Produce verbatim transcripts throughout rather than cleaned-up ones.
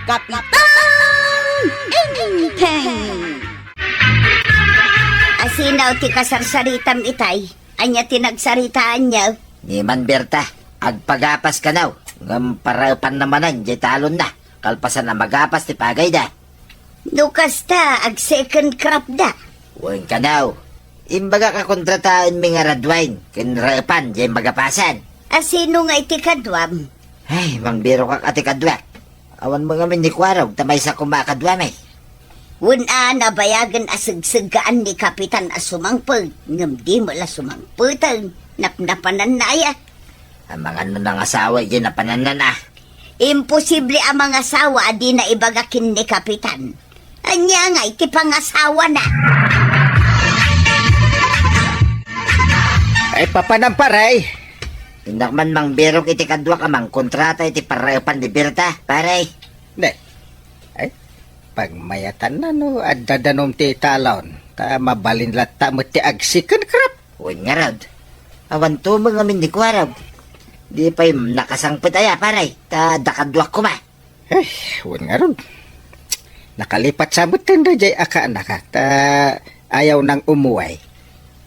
Kapitan Enteng! Asino ti kasarsaritam itay? Ania ti nagsaritaanyo? Ni man Berta, agpagapas kanaw, ngem paraepanna manen diay talonna, kalpasan a magapas ti pagayda. No kasta, ag-second crop da. Wen kanaw, imbagak a kontrataenmi nga red wine ken raepan diay magapasan. Asino nga iti kaduam? Ay, mangbirokak a ti kaduak. Awan met ngamin ni Kuarog ta maysa koma a kaduami. Wen a, nabayagen a segseggaan ni Kapitan a sumangpet, ngem di met la sumangpeten. Napnapananna aya. Amangan no nangasawa idiay napananna. Imposible a mangasawa a dina ibaga ken ni Kapitan. Ania ngay ti pangasawana? Ay, papanam, pare. Innak man mangbirok iti kaduak a mangkontrata iti paraepan ni Berta, pare. Ne. Ay, pagmayatanna no adda danum ti talon, ta mabalin latta met ti ag-second crop. Wen ngarud, awan tumeng amin ni Kuarog. Di pay nakasangpet aya, pare, ta adda kaduak koma. Eh, wen ngarud. Nakalipat sa metten daydiay a kaanakak, ta ayaw nang umuway.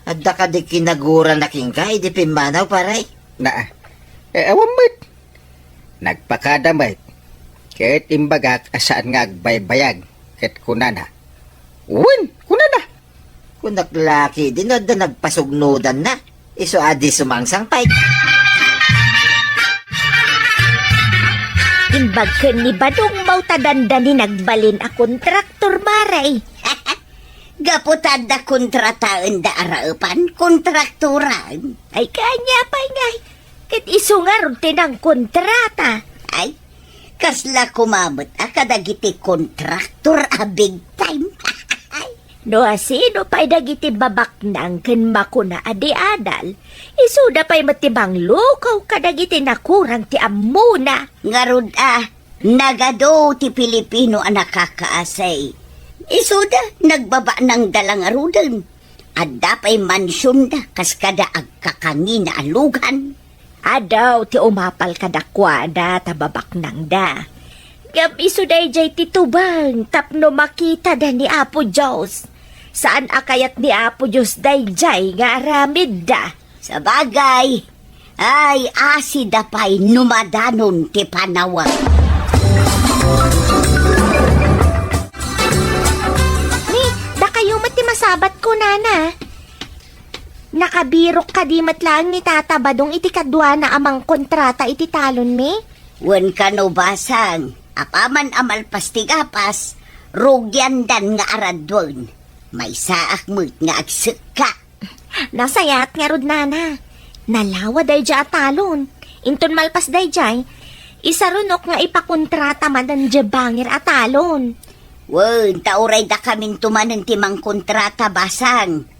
Adda kadi kinagurana kenka idi pimmanaw, pare? Naa. Eh, awan met. Nagpakada met. Ket imbagak a saan nga agbaybayag. Ket kunana, wen, kunana. Kunak la ketdi no adda nagpasugnodanna. Isu a di sumangsangpet. Imbag ken ni Badong Mao ta dandani nagbalin a kontraktor, pare. Gapu ta adda kontrataenda a raepan, kontraktoran. Ay, kanya pay ngay. Ket isu ngarud ti nangkontrata. Ay, kasla koma met a kadagiti kontraktor a big time. No asino pay dagiti babaknang ken makuna a di adal, isuda pay met ti manglukaw kadagiti nakurang ti ammona. Ngarud a, nagadu ti Pilipino a nakakaasi. Isuda, nagbabaknangda la ngaruden. Adda pay mansionda kas kada agkakanina a lugan. Adu ti umapal kadakuada ta babaknangda. Ngem isu daydiay ti tubeng tapno makitada ni Apo Dios. Saan a kayat ni Apo Dios daydiay nga aramidda. Sabagay, ay, asida pay no madanon ti panawen. Ni, dakayo met ti masabat ko, nana. Nakabirok kadi met laeng ni Tata Badong iti kaduana a mangkontrata iti talonmi? Wen kano, Basang, apaman a malpas ti gapas, rugiandan nga araduen. Maysaak met nga agsekka. Nasayaat ngarud, nana. Nalawa daydiay a talon. Inton malpas daydiay, isarunok nga ipakontrata manen diay bangir a talon. Wen, ta uray dakaminto manen ti mangkontrata, Basang.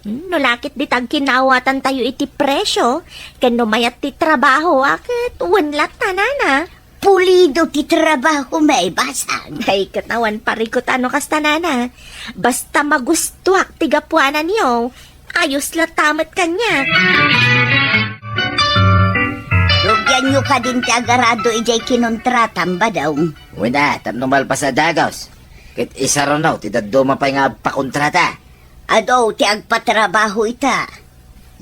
Hmm, no lakit dita agkinnawatantayo iti presio, ken no mayat ti trabaho, a ket wen latta, nana. Pulido ti trabahomi, Basang. Ay, ket awan parikut a no kasta, nana. Basta magustuak ti gapuananyo, ayos latta met kaniak. Rugianyo kadin ti agarado idiay kinontratam, Badong. Wen a, tapno malpas a dagus. Ket isarunok ti dadduma pay nga agpakontrata. Adu ti agpatrabaho ita.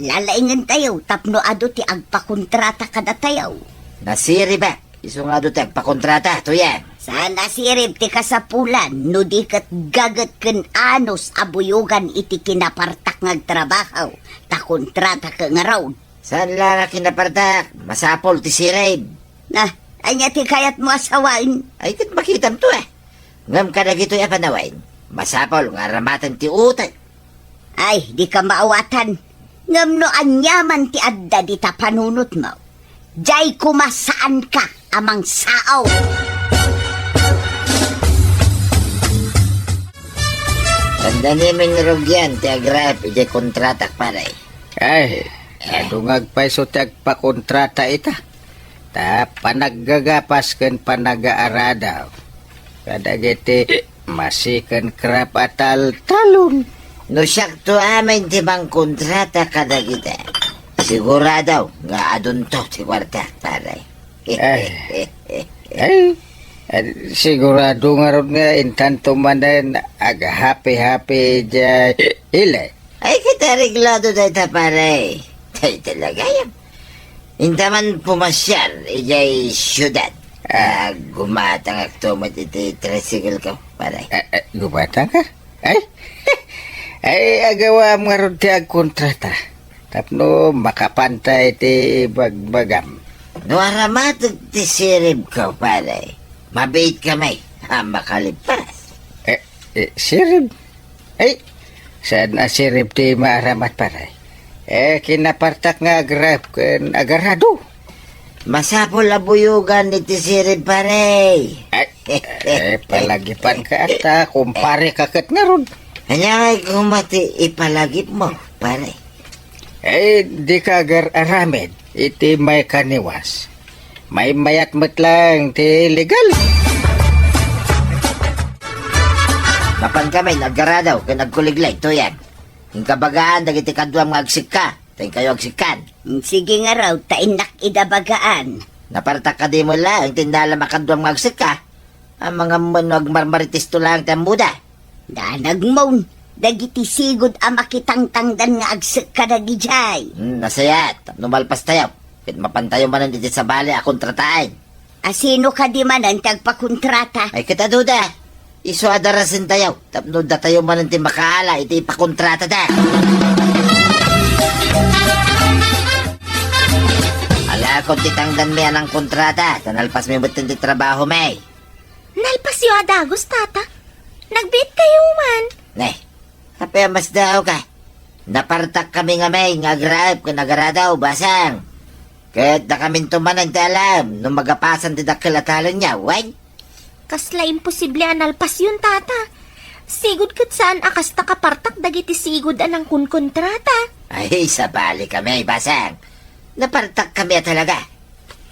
Lalaingentayo tapno adu ti agpakontrata kadatayo. Nasiribak, isu nga adu ti agpakontrata, tuyang. Saan a sirib ti kasapulan no di ket gaget ken anus a buyogan iti kinapartak nga agtrabaho, ta kontrata ket ngarud. Saan la nga kinapartak, masapul ti sirib. Na, ania ti kayatmo a sawen? Ay, ket makitamto, eh. Ngem kadagitoy a panawen, masapul nga aramaten ti utang. Ay, dika maawatan. Ngem no aniaman ti adda dita panunotmo, diay koma saanka a mangsao. Saan danimin rugian ti agraep idiay kontratak, pare. Ay, adu nga agpayso ti agpakontrata ita. Ta panaggagapas ken panagaaradaw kadagiti masiken krap a taltalon. No siakto amin ti mangkontrata kadagita, sigurado nga adunto ti kuarta, pare. Ay. Ay. Eh, sigurado ngarud nga intanto manen aghappy-happy idiay ili. Ay, ket areglado dayta, pare. Tay talaga yan. Inta man pumasiar idiay siudad. Ah. Ah, gumatangakto met iti tricycle ko, pare. Eh, eh, gumatang ka? Ay, ay, agawaam ngarud ti agkontrata. Tapno makapanta iti bagbagam. No aramateg ti sirib ko, pare, mabiit kami a makalippas. Eh, eh, sirib? Ay, saan a sirib ti maaramat, pare? Eh, kinapartak nga agrap ken agarado. Masapul a buyogan iti sirib, pare. Ay, eh, palagipan ka ta, kumpare ka ket ngarud. Ania ngay koma ti ipalagipmo, pare? Eh, di ka agar-aramid iti maikaniwas. Maymayat met lang ti legal. Mapan kami, naggaradaw, ken agkuliglig, tuyag. Inka bagaan dagiti kaduam nga agsikka, ta inkayo agsikkan. Sige ngarud, ta innak ida bagaan. Napartak kadi met lang ti innalam a kaduam nga agsikka? Amangan met no agmarmaritesto lang ti ammoda. Danagmon, dagiti sigud a makitangtangdan nga agsikka dagidiay. Hmm, nasayaat, tapno malpastayo, ket mapantayo manen iti sabali a kontrataen. A sino kadi manen ti agpakontrata? Ay, ket aduda. Isu a darasentayo, tapno datayo manen ti makaala iti ipakontratada. Alakon ti tangdanmi a nangkontrata, ta nalpasmi metten ti trabahomi. Nalpasyo a dagus, tata? Nagbiit kayo man. Ne, apay a masdaaw ka? Napartak kami nga may nga agraep ken agaradaw, basang. Ket dakaminto manen ti alam no magapasan ti dakkel a talonyo, wen? Kasla imposible a nalpasyon, tata. Sigud ket saan a kasta kapartak dagiti sigud a nangkonkontrata. Ay, sabali kami, basang. Napartak kami a talaga.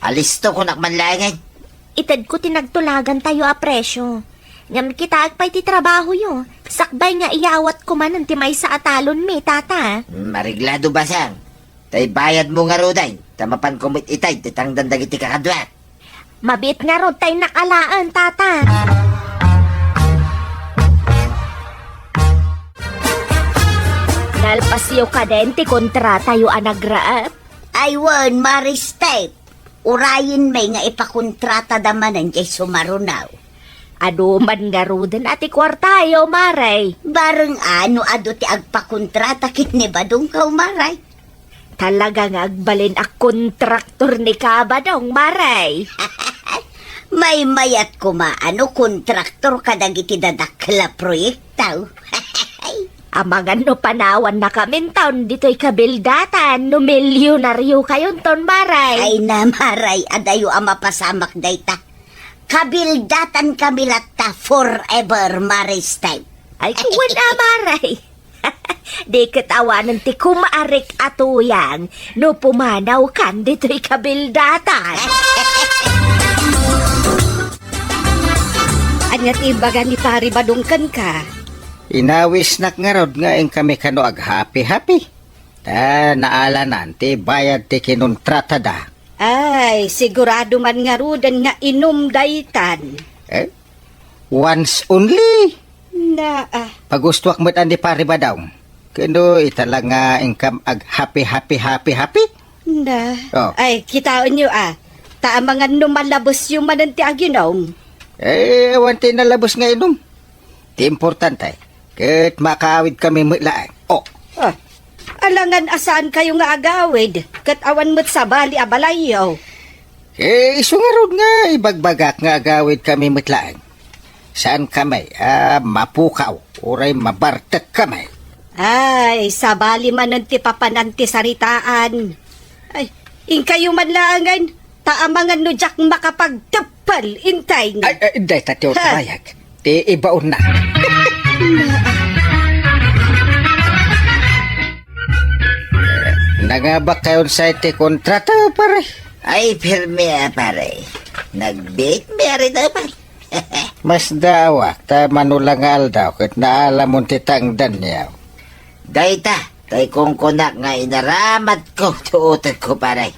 Alisto ko nak man laengen. Itedko ti nagtulagantayo a presyo. Ngem kitaek pay ti trabahoyo. Sakbay nga iyawatko manen ti maysa a talonmi, tata. Hmm, areglado, basang. Tay bayadmo ngaruden, ta mapanko met itay ti tangdan dagiti kakaduak. Mabiit ngarud tay nakalaen, tata. Nalpasyo kaden ti kontratayo a nagraep? Ay wen, Mare Step. Urayenmi nga ipakontratada manen jay sumarunaw. Adu man ngaruden a ti kuartayo, Mare. Bareng a no adu ti agpakontrata ket ni Badong kaw, Mare. Talaga nga agbalin a kontraktor ni Kabadong, Mare. Maymayat koma a no kontraktor kadagiti dadakkel a proyekto. Amangan no panawanna kaminton ditoy kabildatan no milyonaryo kayonton, Mare. Ay na, Mare, adayo a mapasamak dayta. Kabildatan kami latta forever, Mare Step. Ay, kuwan a, Mare. Di ket awanen ti kumarik a tuyang no pumanawkan ditoy kabildatan. Ania ti imbaga ni Pari Badong kenka? Inawisnak ngarud nga inkami kano aghappy-happy. Ta naalanan ti bayad ti kinontratada. Ay, sigurado man ngaruden nga inum daytan. Eh? Once only? Naa. Pagustoak met a ni Pari Badong. Ken no ita la nga inkam aghappy, happy, happy, happy? Na. Oh. Ay, kitaenyo a. Ta amangan no malabesyo manen ti aginum. Eh, awan ti nalabes nga inum. Ti importante, ket makaawidkami met laeng. Oh. Ah, alangan a saankayo nga agawid, ket awan met sabali a balayyo. Eh, isu ngarud nga ibagbagak nga agawidkami met laeng. Saankami a mapukaw, uray mabartekkami. Ay, sabali manen ti papanan ti saritaan. Ay, inkayo man laengen, ta amangan no diak makapagteppel, intay. Ay, ay, dayta ti utrayag. Ti ibaonna. Nangabak kayon say ti kontrata, pare? Ay, pirmi a, pare. Nagbiit mi a rin naman. Masdaawak, ta mano la nga aldaw, ket naalamon ti tangdanyo. Dayta, tay kunkunak nga inaramatko ti utekko, pare.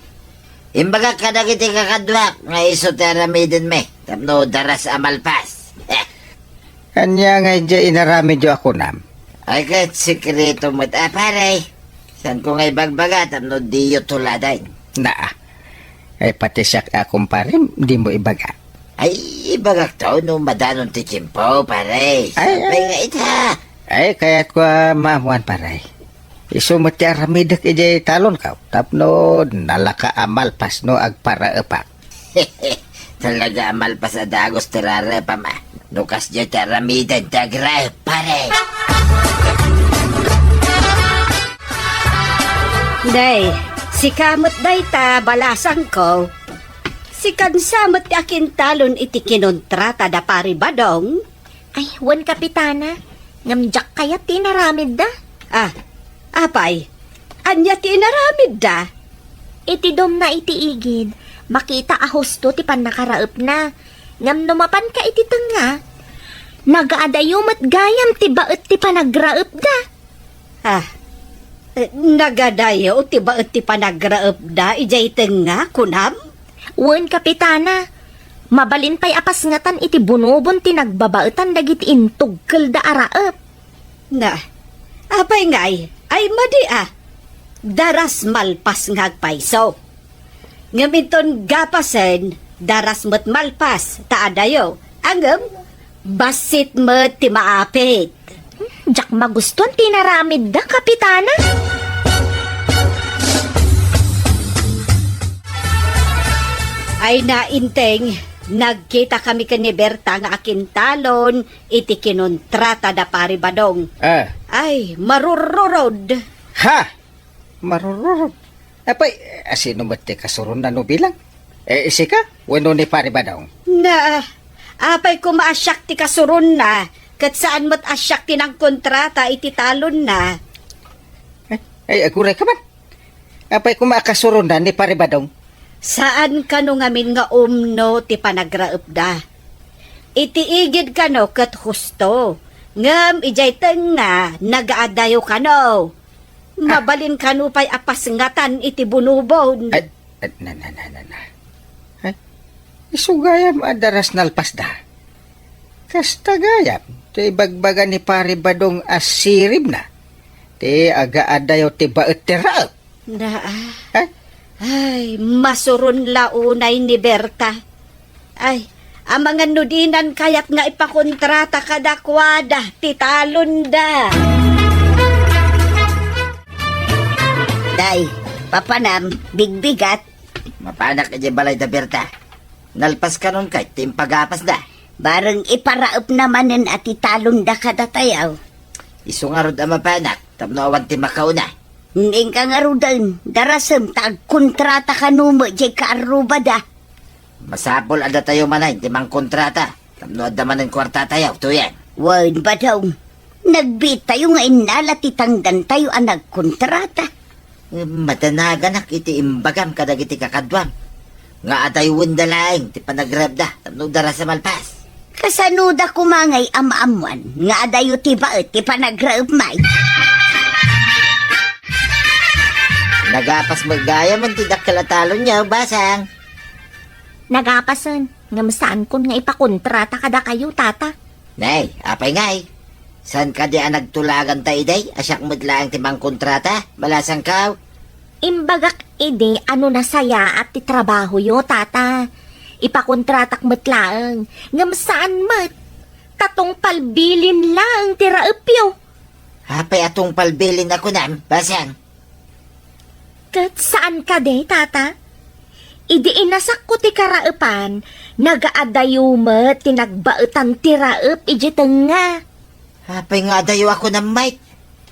Imbagak kadagiti kakaduak nga isu ti aramidenmi tapno daras a malpas. Ania nga idiay inaramidyo a kunam? Ay, ket sekreto met a, pare. Saanko nga ibagbaga tapno diyo tuladen. Naa. Ay, pati siak a kumparem, dimo ibaga. Ay, ibagakto no madanon ti tiempo, pare. Ay, sapay ay. Nga ita. Ay, kayatko a maammuan, pare. Isu met ti aramidek idiay talonko tapno nalaka a malpas no agparaepak. Talaga a malpas a dagus ti raraepam, a. No kasdiay ti aramiden ti agraep, pare. Nay, sika met dayta, balasangko. Sikan sa met ti akintalon iti kinontrata da Pari Badong? Ay, wen, Kapitana. Ngem diak kayat ti inaramidda. Ah, apay? Ania ti inaramidda? Iti dumna iti igid, makita a husto ti pannakaraepna. Ngem no mapanka iti tengnga, nagaadayo met gayam ti baet ti panagraepda. Ah, eh, nagadayo ti baet ti panagraepda idiay tengnga, kunam? Wen, Kapitana. Mabalin pay a pasngatan iti bunubon ti nagbabaetan dagiti intugkelda a raep. Na, apay ngay? Ay, madi a. Daras malpas nga agpayso. Ngem inton gapasen, daras met malpas, ta adayo. Ngem, bassit met ti maapit. Diak magustuan ti inaramidda, Kapitana. Ay, nainteng, nagkita kami ken ni Berta nga akintalon iti kinontrata da Pari Badong. Ah. Ay, marururod. Ha? Marururod? Apay, asino met ti kasuronna no bilang? Eh, sika? Wenno ni Pari Badong? Na, apay koma a siak ti kasuronna, ket saan met a siak ti nangkontrata iti talonna. Eh, ay, aguray ka man. Apay koma a kasuronna ni Pari Badong? Saan kano ngamin nga umno ti panagraepda. Iti igid kano ket husto, ngem idiay tengnga nagaadayo kano. Mabalin kano pay a pasngatan iti bunubon. Ay, ay, na, na, na, na, na. Ay, isu gayam a daras nalpasda. Kasta gayam, ti ibagbaga ni Pari Badong a siribna, ti agaadayo ti baet ti raep. Naa. Ay? Ay, masuron la unay ni Berta. Ay, amangan no dinan kayat nga ipakontrata kadakuada ti talonda. Day, papanam, bigbigat. Mapanak idiay balay da Berta. Nalpas kanon kay ti impagapasda. Bareng iparaepna manen a ti talonda kadatayo. Isu ngarud a mapanak tapno awan ti makauna. Inka ngaruden, darasem ta agkontrata kano met diay kaarrubada. Masapul a datayo manen ti mangkontrata tapno adda manen kuartatayo, Tuyeng. Wen, Badong. Nagbiittayo nga innala ti tangdantayo a nagkontrata. Madanaganak iti imbagam kadagiti kakaduam nga adaywenda laeng ti panagraepda tapno daras a malpas. Kasanoda koma ngay a maammuan nga adayo ti baet ti panagraepmi? Nagapas met gayamen ti dakkel a talonyo, Basang. Nagapasen, ngem saankon nga ipakontrata kadakayo, Tata. Nay, apay ngay? Saan kadi a nagtulaganta idi a siak met laeng ti mangkontrata? Balasangko? Imbagak idi a no nasayaat ti trabahoyo, Tata. Ipakontratak met laeng, ngem saan met. Ta tungpal bilin laeng ti raepyo. Apay a tungpal bilin a kunam, Basang? Ket saan kadi, Tata? Idi inasakko ti karaepan, nagaadayo met ti nagbaetan ti raep idiay tengnga. Apay nga adayo a kunam, Mike?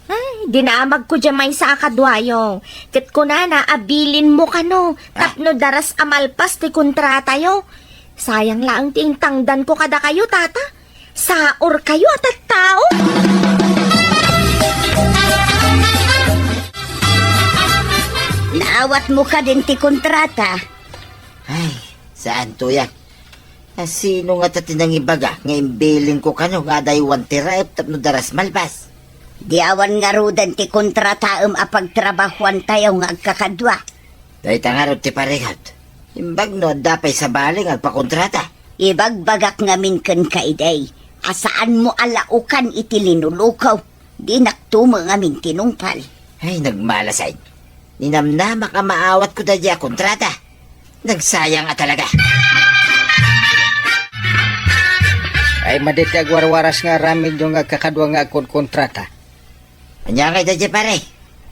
Ay, dinamagko diay maysa a kaduayo. Ket kunana a bilinmo kano, ah, tapno daras a malpas ti kontratayo. Sayang laeng ti intangdanko kadakayo, Tata. Saorkayo a tattao. Naawatmo kadin ti kontrata? Ay, saan, Tuyang. A, sino ngata ti nangibaga nga imbilinko kano nga adaywan ti raep tapno daras malpas? Di awan ngaruden ti kontrataem a pagtrabahuantayo nga agkakadua. Dayta ngarud ti parigat. Imbag no adda pay sabali nga agpakontrata. Ibagbagak ngamin kenka idi a saanmo a laokan iti linulukaw. Dinak tumo ngamin tinungpal. Ay, nagmalasay. Ninamnamak a maawatko daydi a kontrata. Nagsayang a talaga. Ay, madi ti agwarwaras nga aramidyo nga agkakadua nga agkonkontrata. Ania ngay daydi, pare?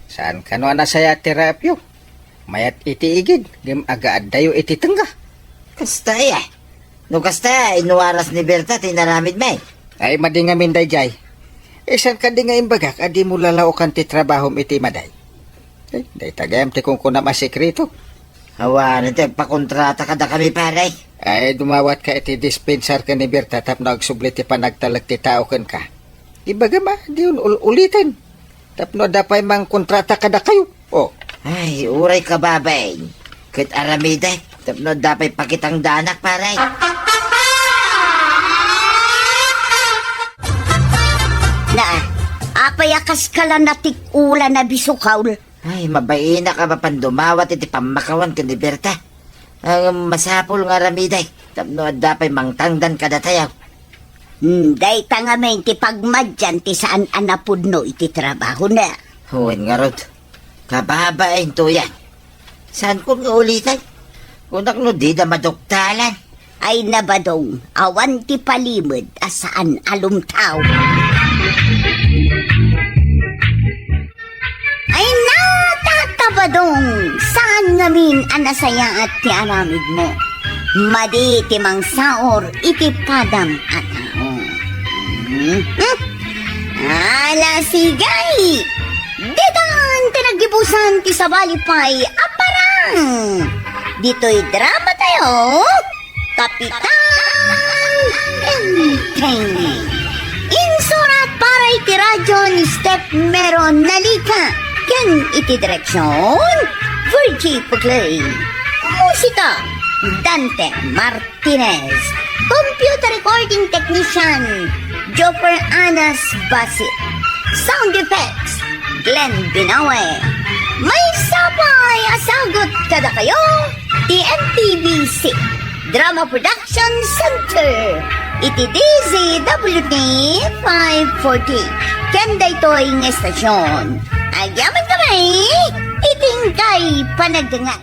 Saan kano a nasayaat ti raepyo? Mayat iti igid, ngem agaaddayo iti tengnga. Kasta aya. No kasta, inwaras ni Berta ti inaramidmi. Ay, madi ngamin daydiay. Isan kadi nga imbagak a dimo lalaokan ti trabahom iti maday? Ay, dayta gayam ti kunkunam a sekreto. Awanen ti agpakontrata kadakami, pare. Ay, dumawatka iti dispensar ken ni Berta tapno agsubli ti panagtalek ti tao kenka. Ibagam a, diyon ul-uliten. Tapno adda pay mangkontrata kadakayo. Oh. Ay, uray kababain. Ket aramidek. Tapno adda pay pakitangdanak, pare. Na, apay a kaskalan a tik-ulan a bisukaw? Ay, mabainak a mapan dumawat iti pammakawan ken ni Berta. Ang masapul nga aramidek tapno adda pay mangtangdan kadatayo. Hmm, dayta ngamin ti pagmadian ti saan a napudno iti trabahona. Wen ngarud, kababain tuyan. Saan kon nga ulitan? Kunak no dida maduktalan. Ay, nabadong, awan ti palimed a saan a lumtaw. Ay, natatabadong, saan ngamin a nasayaat ti aramidmo? Madi ti mangsaor iti padam a tao. Hmm? Ala, sige! Ditan ti naggibusan ti sabali pay a parang! Ditoy drama tayo, Kapitan Enteng. Insurat para iti radyo ni Steph Mero Nalica ken iti direksyon, Virgie Pugley. Musika, Dante Martinez. Computer recording technician, Joffer Anas Basit. Sound effects, Glenn Binawe. Maysa pay a sagut kadakayo ti M T V C Drama Production Center iti D Z W T five forty. Ken daytoy nga estasyon, agyamankami iti inkay panagdengngeg.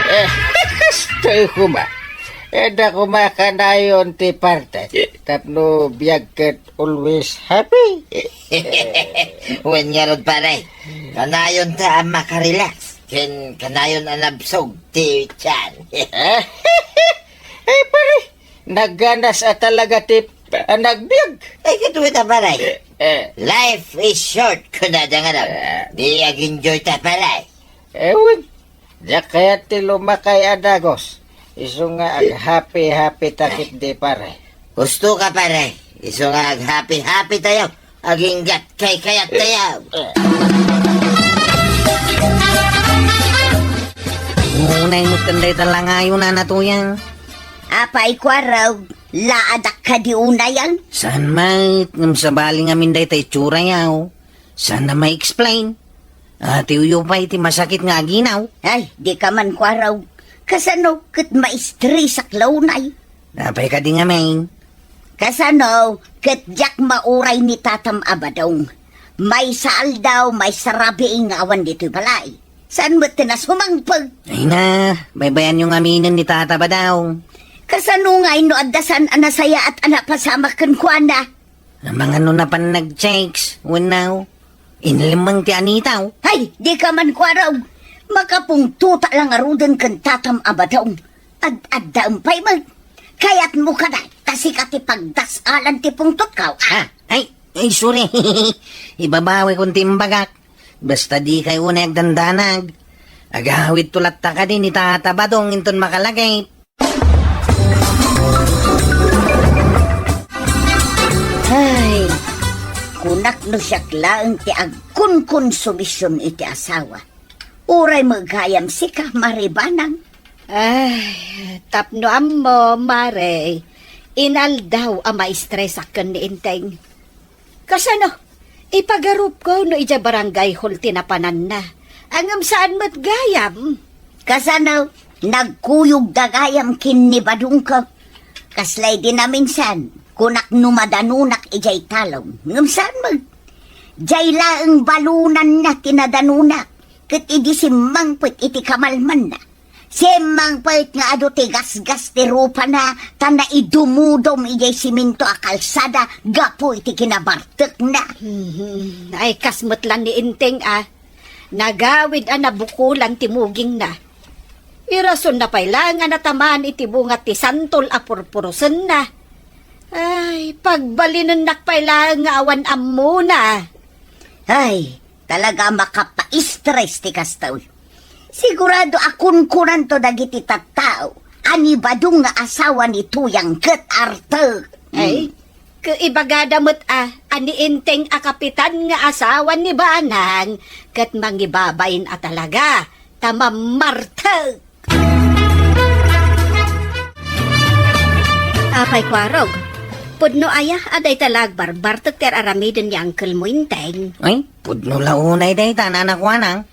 Eh, kastoy koma. Adda koma kanayon ti parte. Tapno biag ket always happy. Wen ngarud, pare. Kanayon ta a makarelax. Ken kanayon a nabsog ti tiyan. Eh, pare, naganas a talaga ti panagbiag. Ay, kaduy ta, pare. Eh. Life is short, kunada nga na. Eh. Di ag-enjoy ta, pare. Ewan. Diak kayat ti lumakay a dagus. Isu nga aghappy-happy ta ketdi, pare. Gusto ka, pare? Isu nga aghappy-happy tayo. Aginggat kay kayat tayo. Unay mo kanday talangayo na natuyan. Apay, Kuarog, laadak ka di unayan? Saan met, ngem sabali ngamin dayta itsura yaw. Saan na ma-explain? Atiwyo pay ti masakit nga aginaw. Ay, di ka man kuaraw. Kasano ket maistresak la unay? Apay kadi ngamin? Kasano ket diak mauray ni tatam a badong. Maysa aldaw, maysa rabii nga awan ditoy balay. Saan met ti nasumangpet? Ay na, baybayanyo ngaminen ni tata badong. Kasano ngay no adda saan a nasayaat a napasamak kenkuana? Amangan no napan nag-chicks, wenno inlemmeng ti anitaw. Ay, di ka man kuaraw. Makapungtota la ngaruden ken tatam a badong. Ad-addaem pay met. Kayatmo kada, ta sika ti pagdas-alan ti pungtotkaw, ah? Ah, ay, ay, sorry. Ibabawikon ti imbagak. Basta dikay unay agdandanag. Agawidto latta kadi ni tata badong inton makalagip. Ay, kunak no siak laeng ti agkonkonsumision iti asawa. Uray met gayam sika, Mare Banang. Ay, tapno ammo, Mare, inaldaw a maistresak ken ni Enteng. Kasano? Ipagarupko no idiay barangay hall ti napananna. Ngem saan met gayam? Kasano, nagkuyogda gayam ken ni Badongko. Kasla idi naminsan, kunak no madanunak idiay talon. Ngem saan met. Diay laeng balonanna ti nadanunak, ket idi simmangpet iti kamalmanna. Simmangpet nga adu ti gasgas ti rupana, ta naidumudom idiay siminto a kalsada gapu iti kinabartekna. Hmm, ay, kas met la ni Enteng a. Nagawid a nabukolan ti mugingna. Irasonna pay la nga natamaan iti bunga ti santol a purpurusenna. Ay, pagbalinennak pay laeng nga awan ammona. Ay, talaga a makapaistres ti kastoy. Sigurado a kunkunanto dagiti tattao a ni Badong nga asawa ni Tuyang ket artek. Ay, hmm. Ket ibagada met a, a ni Enteng a kapitan nga asawa ni Banang, ket mangibabain a talaga, ta mammartek. Apay, Kuarog, pudno aya a dayta la agbarbartek ti ar-aramiden ni Uncle mo, Enteng? Ay, pudno la unay dayta, Nana Kuanang.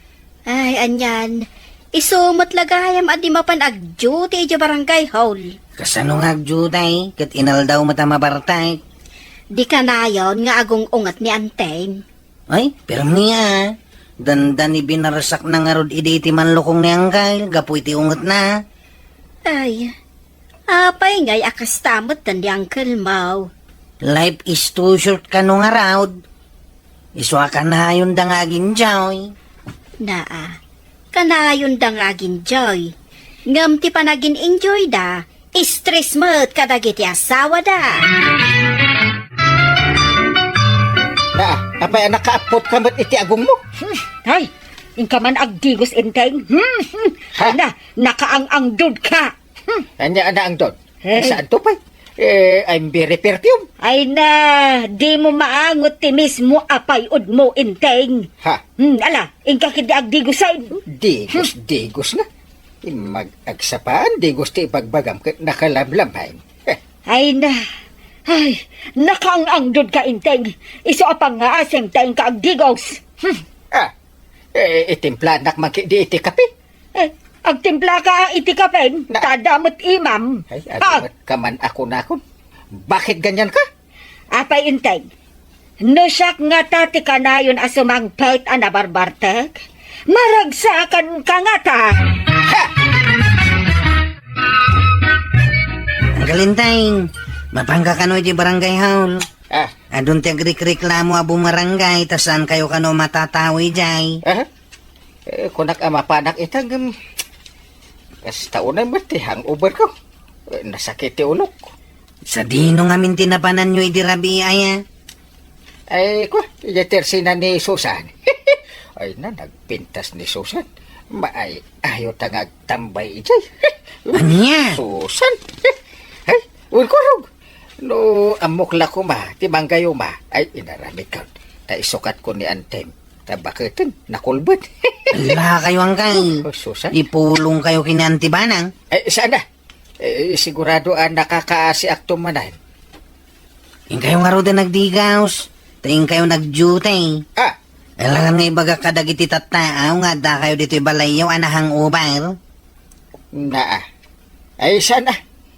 Ay, anian. Isu met la gayam a di mapan agduty idiay barangay hall. Kasano nga agduty? Ket inaldaw met a mabartek. Di kanayon nga agung-unget ni Enteng. Ay, permi a. Dandani binarsakna ngarud idi iti manlukong ni Uncle gapu iti ungetna. Ay, apay ngay a kasta met ni Uncle mo? Life is too short kano ngarud. Isu a kanayonda nga ag-enjoy. Naa, kanayonda nga ag-enjoy. Ngem ti panag-in-enjoyda, stress met kadagiti asawada. Naa, apay a nakaappotka met iti agongmo? Hmm, ay, inka man agdigos, Enteng. Hmm, hmm. Ha? Ay na, nakaang-angdodka. Hmm. Ania a naangdod? Eh. Saanto pay? Eh, I'm very perfume. Ay na, dimo maangot ti mismo a pay-odmo, Enteng. Ha? Hmm, ala, inka ketdi agdigosen. Digos, hmm. Digos na. Immag-, agsapaan, digos ti ibagbagam ket nakalamlam, hain. Eh. Ay na. Ay, nakaang-angdodka, Enteng. Isu a pangngaasim ta inka agdigos. Hmm. Ah, eh, itimplanak man ketdi iti kape. Eh, agtimplaka iti kapen, na- ta adda met imam. Ay, ah, adu met ka man a kunakon. Bakit ganyan ka? Apay, Enteng, no siak ngata ti kanayon a sumangpet a nabarbartek, maragsakanka ngata. Ha! Uncle Enteng, mapanka kano iti barangay hall? Ah. Adun ti agrikriklamo a bumarangay, ta saankayo kano matatawi idiay. Aha. Eh, kunak a mapanak ita, ngem kasta unay met ti hangover ko. Eh, nasakit ti ulok. Sadino ngamin ti napananyo idi rabii aya? Ay, kwa, iya tersina ni Susan. Ay na, nagpintas ni Susan. Maay-ayo ta nga agtambay idiay. Ania? Susan. Ay, ulkurog. No, ammok la koma, ti manggayuma. Ay, inaramid ka. Ta isukat ko ni Antem. Ta baketen, nakulbet. Ala kayo, Angkay. Oh, Susan. Ipulong kayo kini Auntie Banang. Eh, sana. Eh, sigurado a nakakaasiak to manen. Inkayo ngaruden agdigaus, ta inkayo nagduty. Ah. Alangan nga ibagak kadagiti tattaaw nga adda kayo ditoy balayyo a nahangover. Naa. Ay, sana.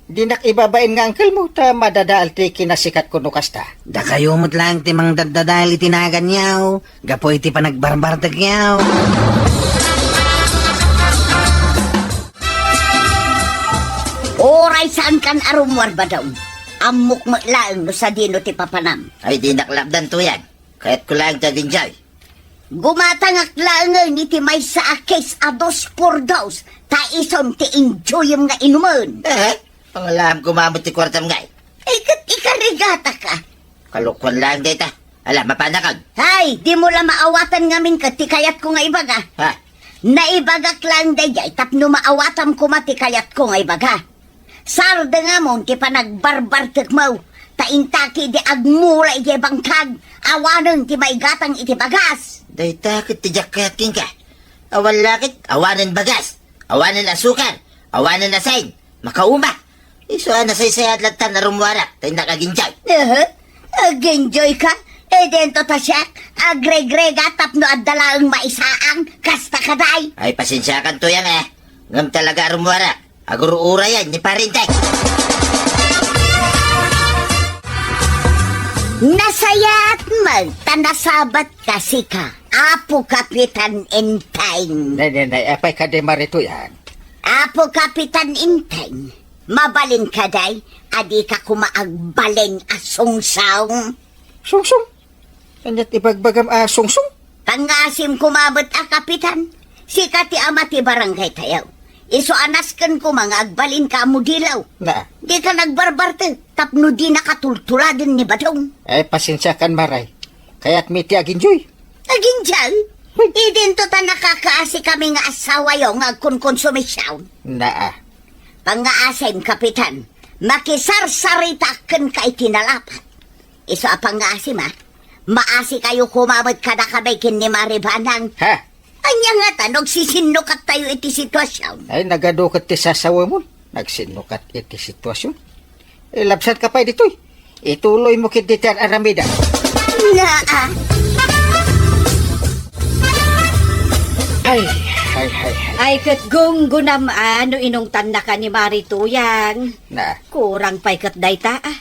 Dinak ibabain nga angkelmo, ta madadaal ti kinasikat ko no kasta. Dakayo met laeng ti mangdaddadael iti naganyo, gapu iti panagbarbartekyo. Uray saankan a rummuar, Badong. Ammok met laeng no sadino ti papanam. Ay, dinak lapdan, Tuyang. Kayatko laeng ti aginjay. Gumatangak laengen iti maysa a case a dos por dos, ta isun ti injuyem nga inumen. Eh, pangalaam ko mamut ti kuartam ngay. Ay, ket ikarigata ka. Kalokuan laeng dayta. Ala, mapanakag. Hay, dimo la maawatan ngamin ket ti kayatko nga ibaga. Ha? Naibagak laeng daydiay tapno maawatam koma ti kayatko nga ibaga. Sardengamon ti panagbarbartekmo, ta intaki di agmula idiay bangkag, awanen ti maigatang iti bagas. Dayta ket ti diak kayat kenka. Awan la ket, awanen bagas, awanen asukar, awanen asin, makauma. Isu a nasaysayat latta a rummuarak, ta innak aginjay. Aha, aginjay ka? Idinto ta siak, agregrega tapno adda laeng maisaang, kasta kadi. Ay, pasensiakan, Tuyang, eh. Ngem talaga a rummuarak. Agur-urayan ni Pare Enteng. Nasayaat met ta nasabat ka sika, Apo Kapitan Enteng. Nay, nay, nay, apay kadi, Mare Tuyang? Apo Kapitan Enteng, mabalin kadi a dika koma agbalin a sungsong? Sungsong? Ania't ibagbagam a sungsong? Pangngaasim koma met a kapitan. Sika ti ama ti barangay tayo. Isu a nasken koma nga agbalinka a mudilaw. Na. Dika nagbarbartek tapno dinaka tultuladen ni Badong. Ay, pasensiakan, Mare. Kayatmi ti aginjoy. Aginjoy? Hoy. Idinto ta nakakaasi kami nga asawayo nga agkonkonsumision. Naa. Pangngaasim, Kapitan. Makisarsarita kenka iti nalapat. Isu a pangngaasim, a. Maasikayo koma met kadakami ken ni Mare Banang. Ha? Ania ngata no agsisinnukattayo iti situasion? Ay, nagadu ket ti sasawamon. Nagsinnukat iti situasion. Ilabsanka pay ditoy. Ituloymo ketdi ti ar-aramidem. Naa. Ay, ay, ay, ay. Ay, ket gunggonam a no inungtannaka ni Mare Tuyang. Na. Kurang pay ket dayta, a.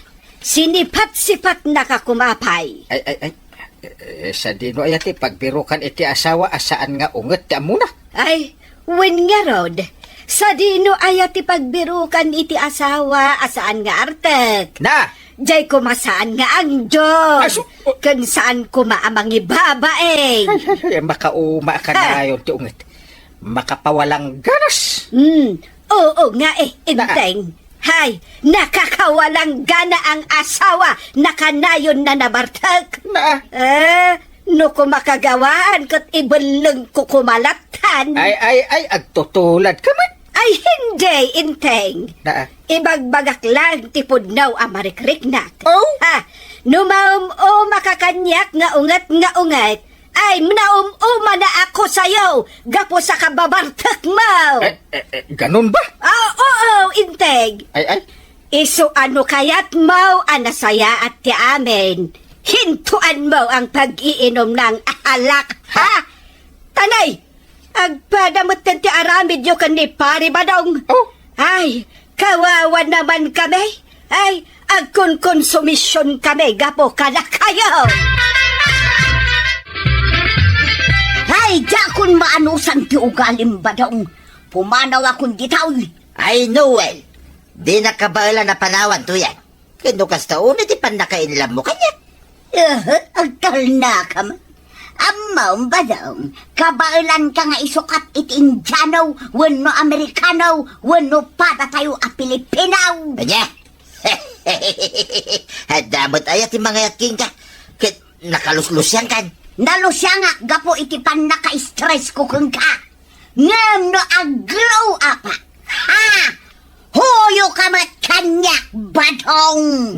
Sinipat-sipatnaka koma pay. Ay, ay, ay. Eh, sadino aya ti pagbirukan iti asawa a saan nga unget ti ammona? Ay, wen ngarud, sadino aya ti pagbirukan iti asawa a saan nga artek? Na! Jay koma saan nga angjo. Asu-, o- Ken saan koma a mangibabain. Ay, ay, ay, makauma a kanayon ti unget. Makapawalangganas. Hmm, oo nga eh, Na- Enteng. Hay, nakakawalanggana ang asawa, nakanayonna nabartek. Na- Eh, no kumakagawaan ket ibellengko koma lattan. Ay, ay, ay, agtutuladka met. Ay, hindi, Enteng. Na- Ibagbagak lang ti pudno a marikriknak. Oh? Ha, no maum-umaka kaniak nga unget nga unget, ay, naum-umana ako sayo, gapu sa kababartekmo. Eh, eh, eh, ganun ba? Ah, oo, Enteng. Ay, ay. Isu a no kayatmo a nasayaat ti amin, hintuanmo ang pag-iinom ng alak, ha? Tanay, agpada metten ti aramidyo ken ni Pare Badong. Oh. Ay, kawawa naman kami. Ay, agkonkonsumision kami gapu kadakayo. Ay, diakon maanusan ti ugalim, Badong. Pumanaw akon ditoy. Ay, Noel, dinak kabaelan a panawan, Tuyang. Ken no kasta, unay ti pannakainlammo kaniak. Eh, agtalnakam. Ammom, Badong, kabaelanka nga isukat iti Indiano wenno Amerikano wenno padatayo a Pilipino. Ania? Adda met aya ti mangayat kenka? Ket nakaluslusiangkan? Nalusiangak gapu iti pannaka-stress ko kenka. Ngem no ag-glow up, ha? Huyo ka met kaniak, Badong!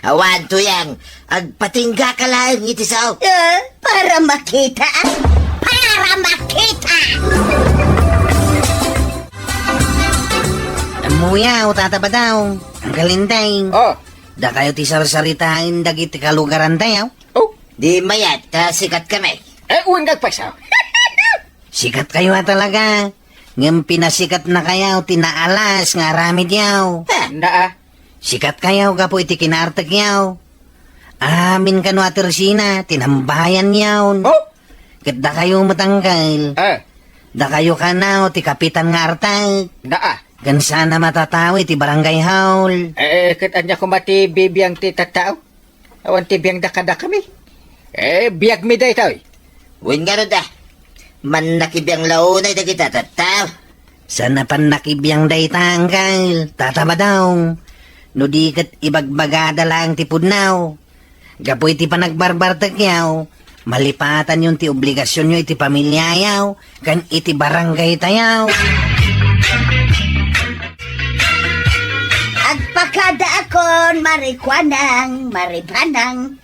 Awan, Tuyang, agpatingga ka laeng iti sao. Eh, para makita, ah. Para makita! Ammoyo, Tata Badong, Angkel Enteng. Oh. Dakayo ti sarsaritaen dagiti kalugarantayo. Oh. Di mayat ta sikat kami. Eh, wen agpayso. Sikat kayo a talaga. Ngem pinasikatnakayo ti naalas nga aramidyo. Ha? Naa. Sikat kayo gapu iti kinaartekyo. Amin kano a tersina, tinambayanyo. Oh? Ket dakayo met, Angkel. Ah. Dakayo kano ti kapitan nga artek. Naa. Ken saan a matatawi ti barangay hall. Eh, ket ania koma ti bibiang ti tattao? Awan ti biangda kadakami. Eh, biagmi daytoy. Wen ngarud a, mannakibiang la unay dagita tattao. Saan a pannakibiang dayta, Angkel, Tata Badong. No di ket ibagbagada laeng ti pudno. Gapu iti panagbarbartekyo, malipatanyon ti obligasionyo iti pamiliayo ken iti barangaytayo. Agpakadaakon, Mare Kuanang, Mare Banang.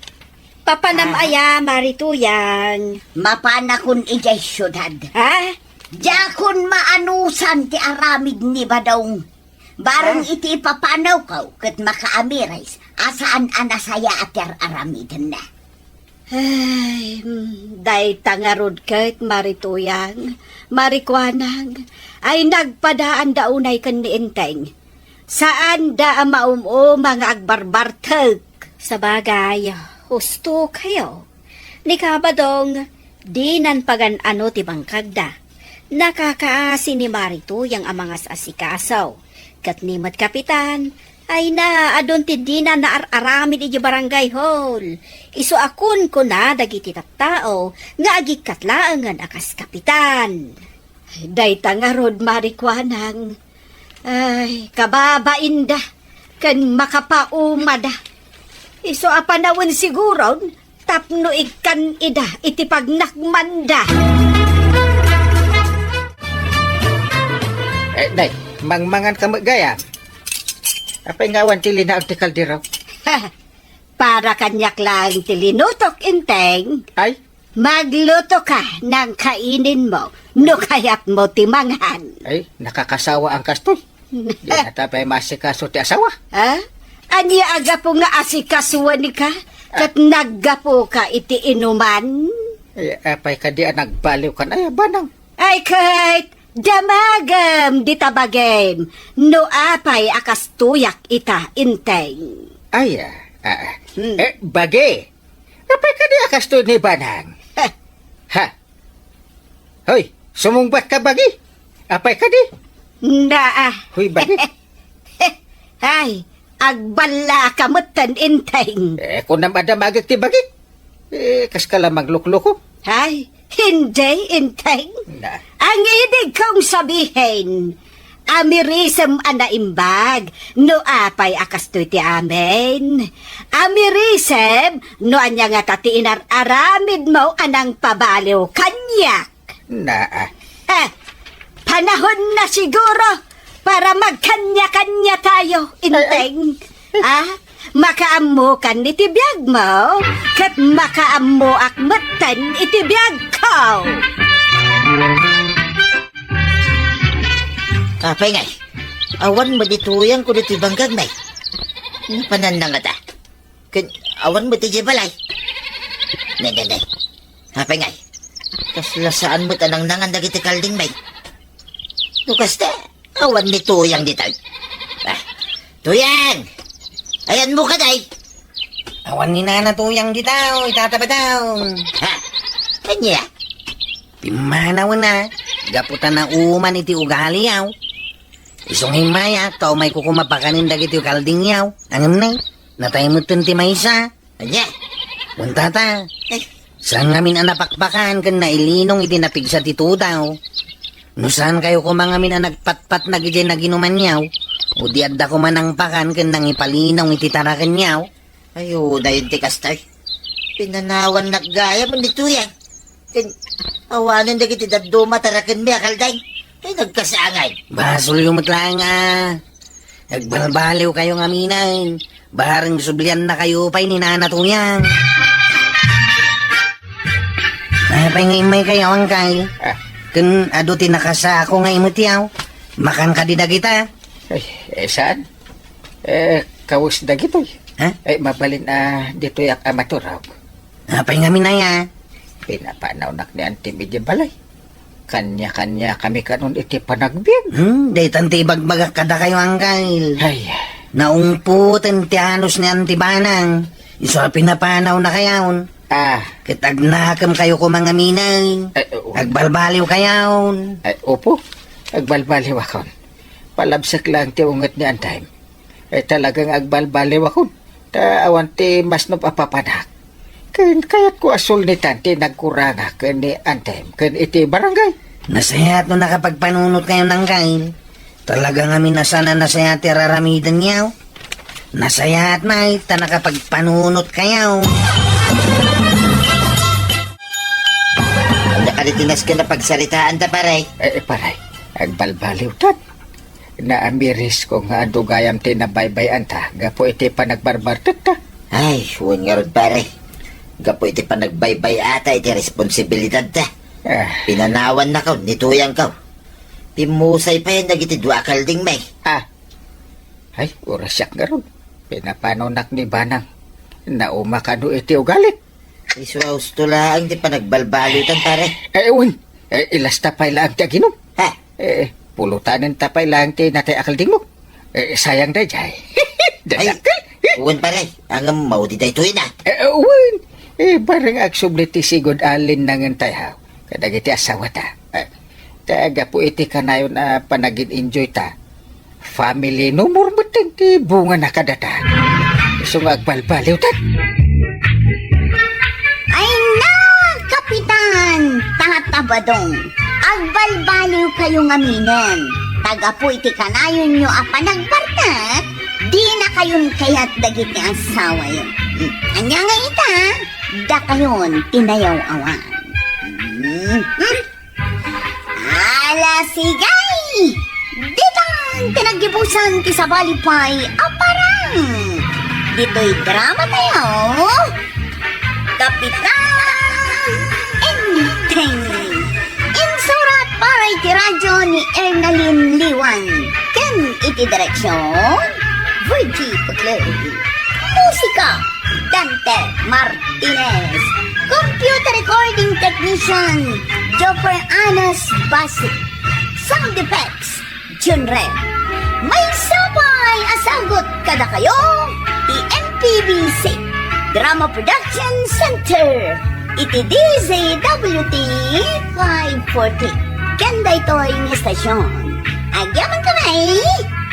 Papanam aya, Mare Tuyang? Mapanakon idiay siudad. Ha? Diakon maanusan ti aramid ni Badong. Bareng iti ipapanawko ket makaamiris, a saan a nasayaat ti ar-aramidenna. Ay, mm, dayta ngarud ket, Mari Tuyang, Mari Kuanang, ay nagpadaanda unay ken ni Enteng. Saanda a maum-uma nga agbarbartek. Sabagay, husto kayo. Ni Kabadong, dinan pagan-ano ti bangkagda. Nakakaasi ni Mari Tuyang a mangas-asikaso. Ket ni met Kapitan, ay na, adun ti dina naar-aramid idiay barangay hall. Isu a kunkuna dagiti tattao nga agikkat laengen a kas kapitan. Ay, dayta ngarud, Mari Kuanang. Ay, kababainda ken makapaumada. Isu a panawen siguron tapno ikkan ida iti pagnakmanda. Eh, nay, mangmangan ka met gayam. Apay nga awan ti linaag ti kaldero? Para kaniak laeng ti linutok, Enteng. Ay? Magluto ka nang kaininmo no kayatmo ti mangan. Ay, nakakasawa ang kastoy. Di na ta pay maasikaso ti asawa. Ha? Ania a gapu nga asikasuan ka? Ket naggapu ka iti inuman? Ay, apay kadi a nagbaliw kan ay, banang? Ay, ket damagem dita bagim no apay a kastoyak ita, Enteng. Ay, ah, ah, ah. Hmm. Eh, bagi. Apay kadi a kastoy ni banang? Heh. Ha? Hoy, sumungbat ka bagi? Apay kadi? Naa. Hoy, bagi. Ay, agballa ka metten, Enteng. Eh, kunam a damagek ti bagi. Eh, kas ka la maglukloko. Ay, hindi, Enteng. Na. Ang ibig kong sabihin, amirisem a naimbag no apay a kastoy ti amin. Amirisem no ania ngata ti inar-aramidmo a nangpabaliw kaniak. Naa. Eh, panahon na siguro para magkanya-kanya tayo, Enteng. Ah, makaammokan iti biagmo, ket makaammoak metten iti biagko. Apay ngay, awan met ni Tuyang kuno ti bangkag, nay. Napanan na ngata. Ken awan met idiay balay. Ne, ne, ne. Apay ngay, kasla saan met a nangnangan dagiti kalding, nay. No kasta, awan ni Tuyang ditoy. Ah, Tuyang! Ayanmo kadi? Awan ni Nana Tuyang ditoy, Tata Badong. Ha? Ania? Pimmanawen a, gapu ta nauman iti ugaliyo. Isu nga immayak, ta umayko koma pakanen dagiti kaldingyo. Ngem nay, natay metten ti maysa. Ania? Kuntata, eh, saan ngamin a napakpakan ken nailinong iti napigsa ti tudaw. No saan kayo koma ngamin a nagpatpatnag idiay naginumanyo, o di adda koma nangpakan ken nangipalinong iti tarakenyo. Ay, unayen ti kasta. Pinanawannak gayam ni Tuyang. Ken awanen dagiti dadduma a tarakenmi a kalding. Ay, nagkasangay. Basolyo met laeng a agbalbaliw kayo ngamin. Bareng sublianna kayo pay ni Nana Tuyang. Apay nga immay kayo, Angkay? Ah. Ken adu ti nakasako nga imutiaw. Makan kadi dagita? Ay, eh, saan? Eh, kawes dagitoy. Ha? Ay, mabalin a ditoyak a maturog. Apay ngamin aya? Pinapanawnak ni Antim idiay balay. Kanya-kanya kami kanon iti panagbiag. Hmm, daytan ti ibagbagak kadakayo, Angkay. Ay. Naungpoten ti anus ni Anti Banang. Isu a pinapanawna kayon. Ah. Ket agnakem kayo koma ngamin. Ay, oo. Agbalbaliw kayon. Ay, opo. Agbalbaliw akon. Palabsek laeng ti unget ni Antim. Ay, talaga nga agbalbaliwakon. Ta awan ti masnop a papanak. Ken kayatko a sulnitan ti nagkurangak ken ni Antim ken iti barangay. Nasayaat no nakapagpanunot kayo, Angkay. Talaga ngamin a saan a nasayaat ti ar-aramidenyo. Nasayaat met ta nakapagpanunot kayo. Ania kadi ti nasken a pagsaritaanda, pare? Eh, eh, pare, agbalbaliwtan. Naamirisko nga adu gayam ti nabaybay-anta gapu iti panagbarbartekta. Ay, wen ngarud, pare. Gapu iti panagbaybay-ata iti responsibilidadta. Ah. Pinanawannakaw ni Tuyangkaw. Pimmusay payen dagiti dua a kaldingmi. Ah. Ay, urasiak ngarud. Pinapanonak ni Banang. Nauma kano iti ugalit? Isu a husto laeng ti panagbalbaliwtan, pare. Eh, wen. Eh, ilasta pay laeng ti aginom. Ha? Eh, pulutanen ta pay laeng ti natay a kaldingmo. Eh, sayang daydiay. Ay, Dadakkel. Wen, pare. Ngem maudi daytoy na. Eh, wen. Eh, bareng agsubli ti sigud a linnangen tayo kadagiti asawata. Eh, ta gapu iti kanayon a panagin-enjoy ta, family no more metten ti bungana kadata. Isu nga agbalbaliwtan. Ay na, Kapitan Tata Badong, agbalbaliwkayo ngaminen. Ta gapu iti kanayonyo a panagbartek, dinakayon kayat dagiti asawayo. Hmm, ania nga ita? Dakayon ti nayaw-awan. Hmm, hmm. Ala, sige! Ditan ti naggibusan ti sabali pay a parang. Ditoy drama tayo, Kapitan Enteng. Insurat para iti radyo ni Ernalyn Liwan. Ken iti direksyon, Virgie Putlo. Musika, Dante Martinez. Computer recording technician, Joffer Anas Basi. Sound effects, Jun Ren. Maysa pay a sagut kadakayo ti M P B C Drama Production Center iti D Z W T five forty. Ken daytoy nga estasion, agyaman kami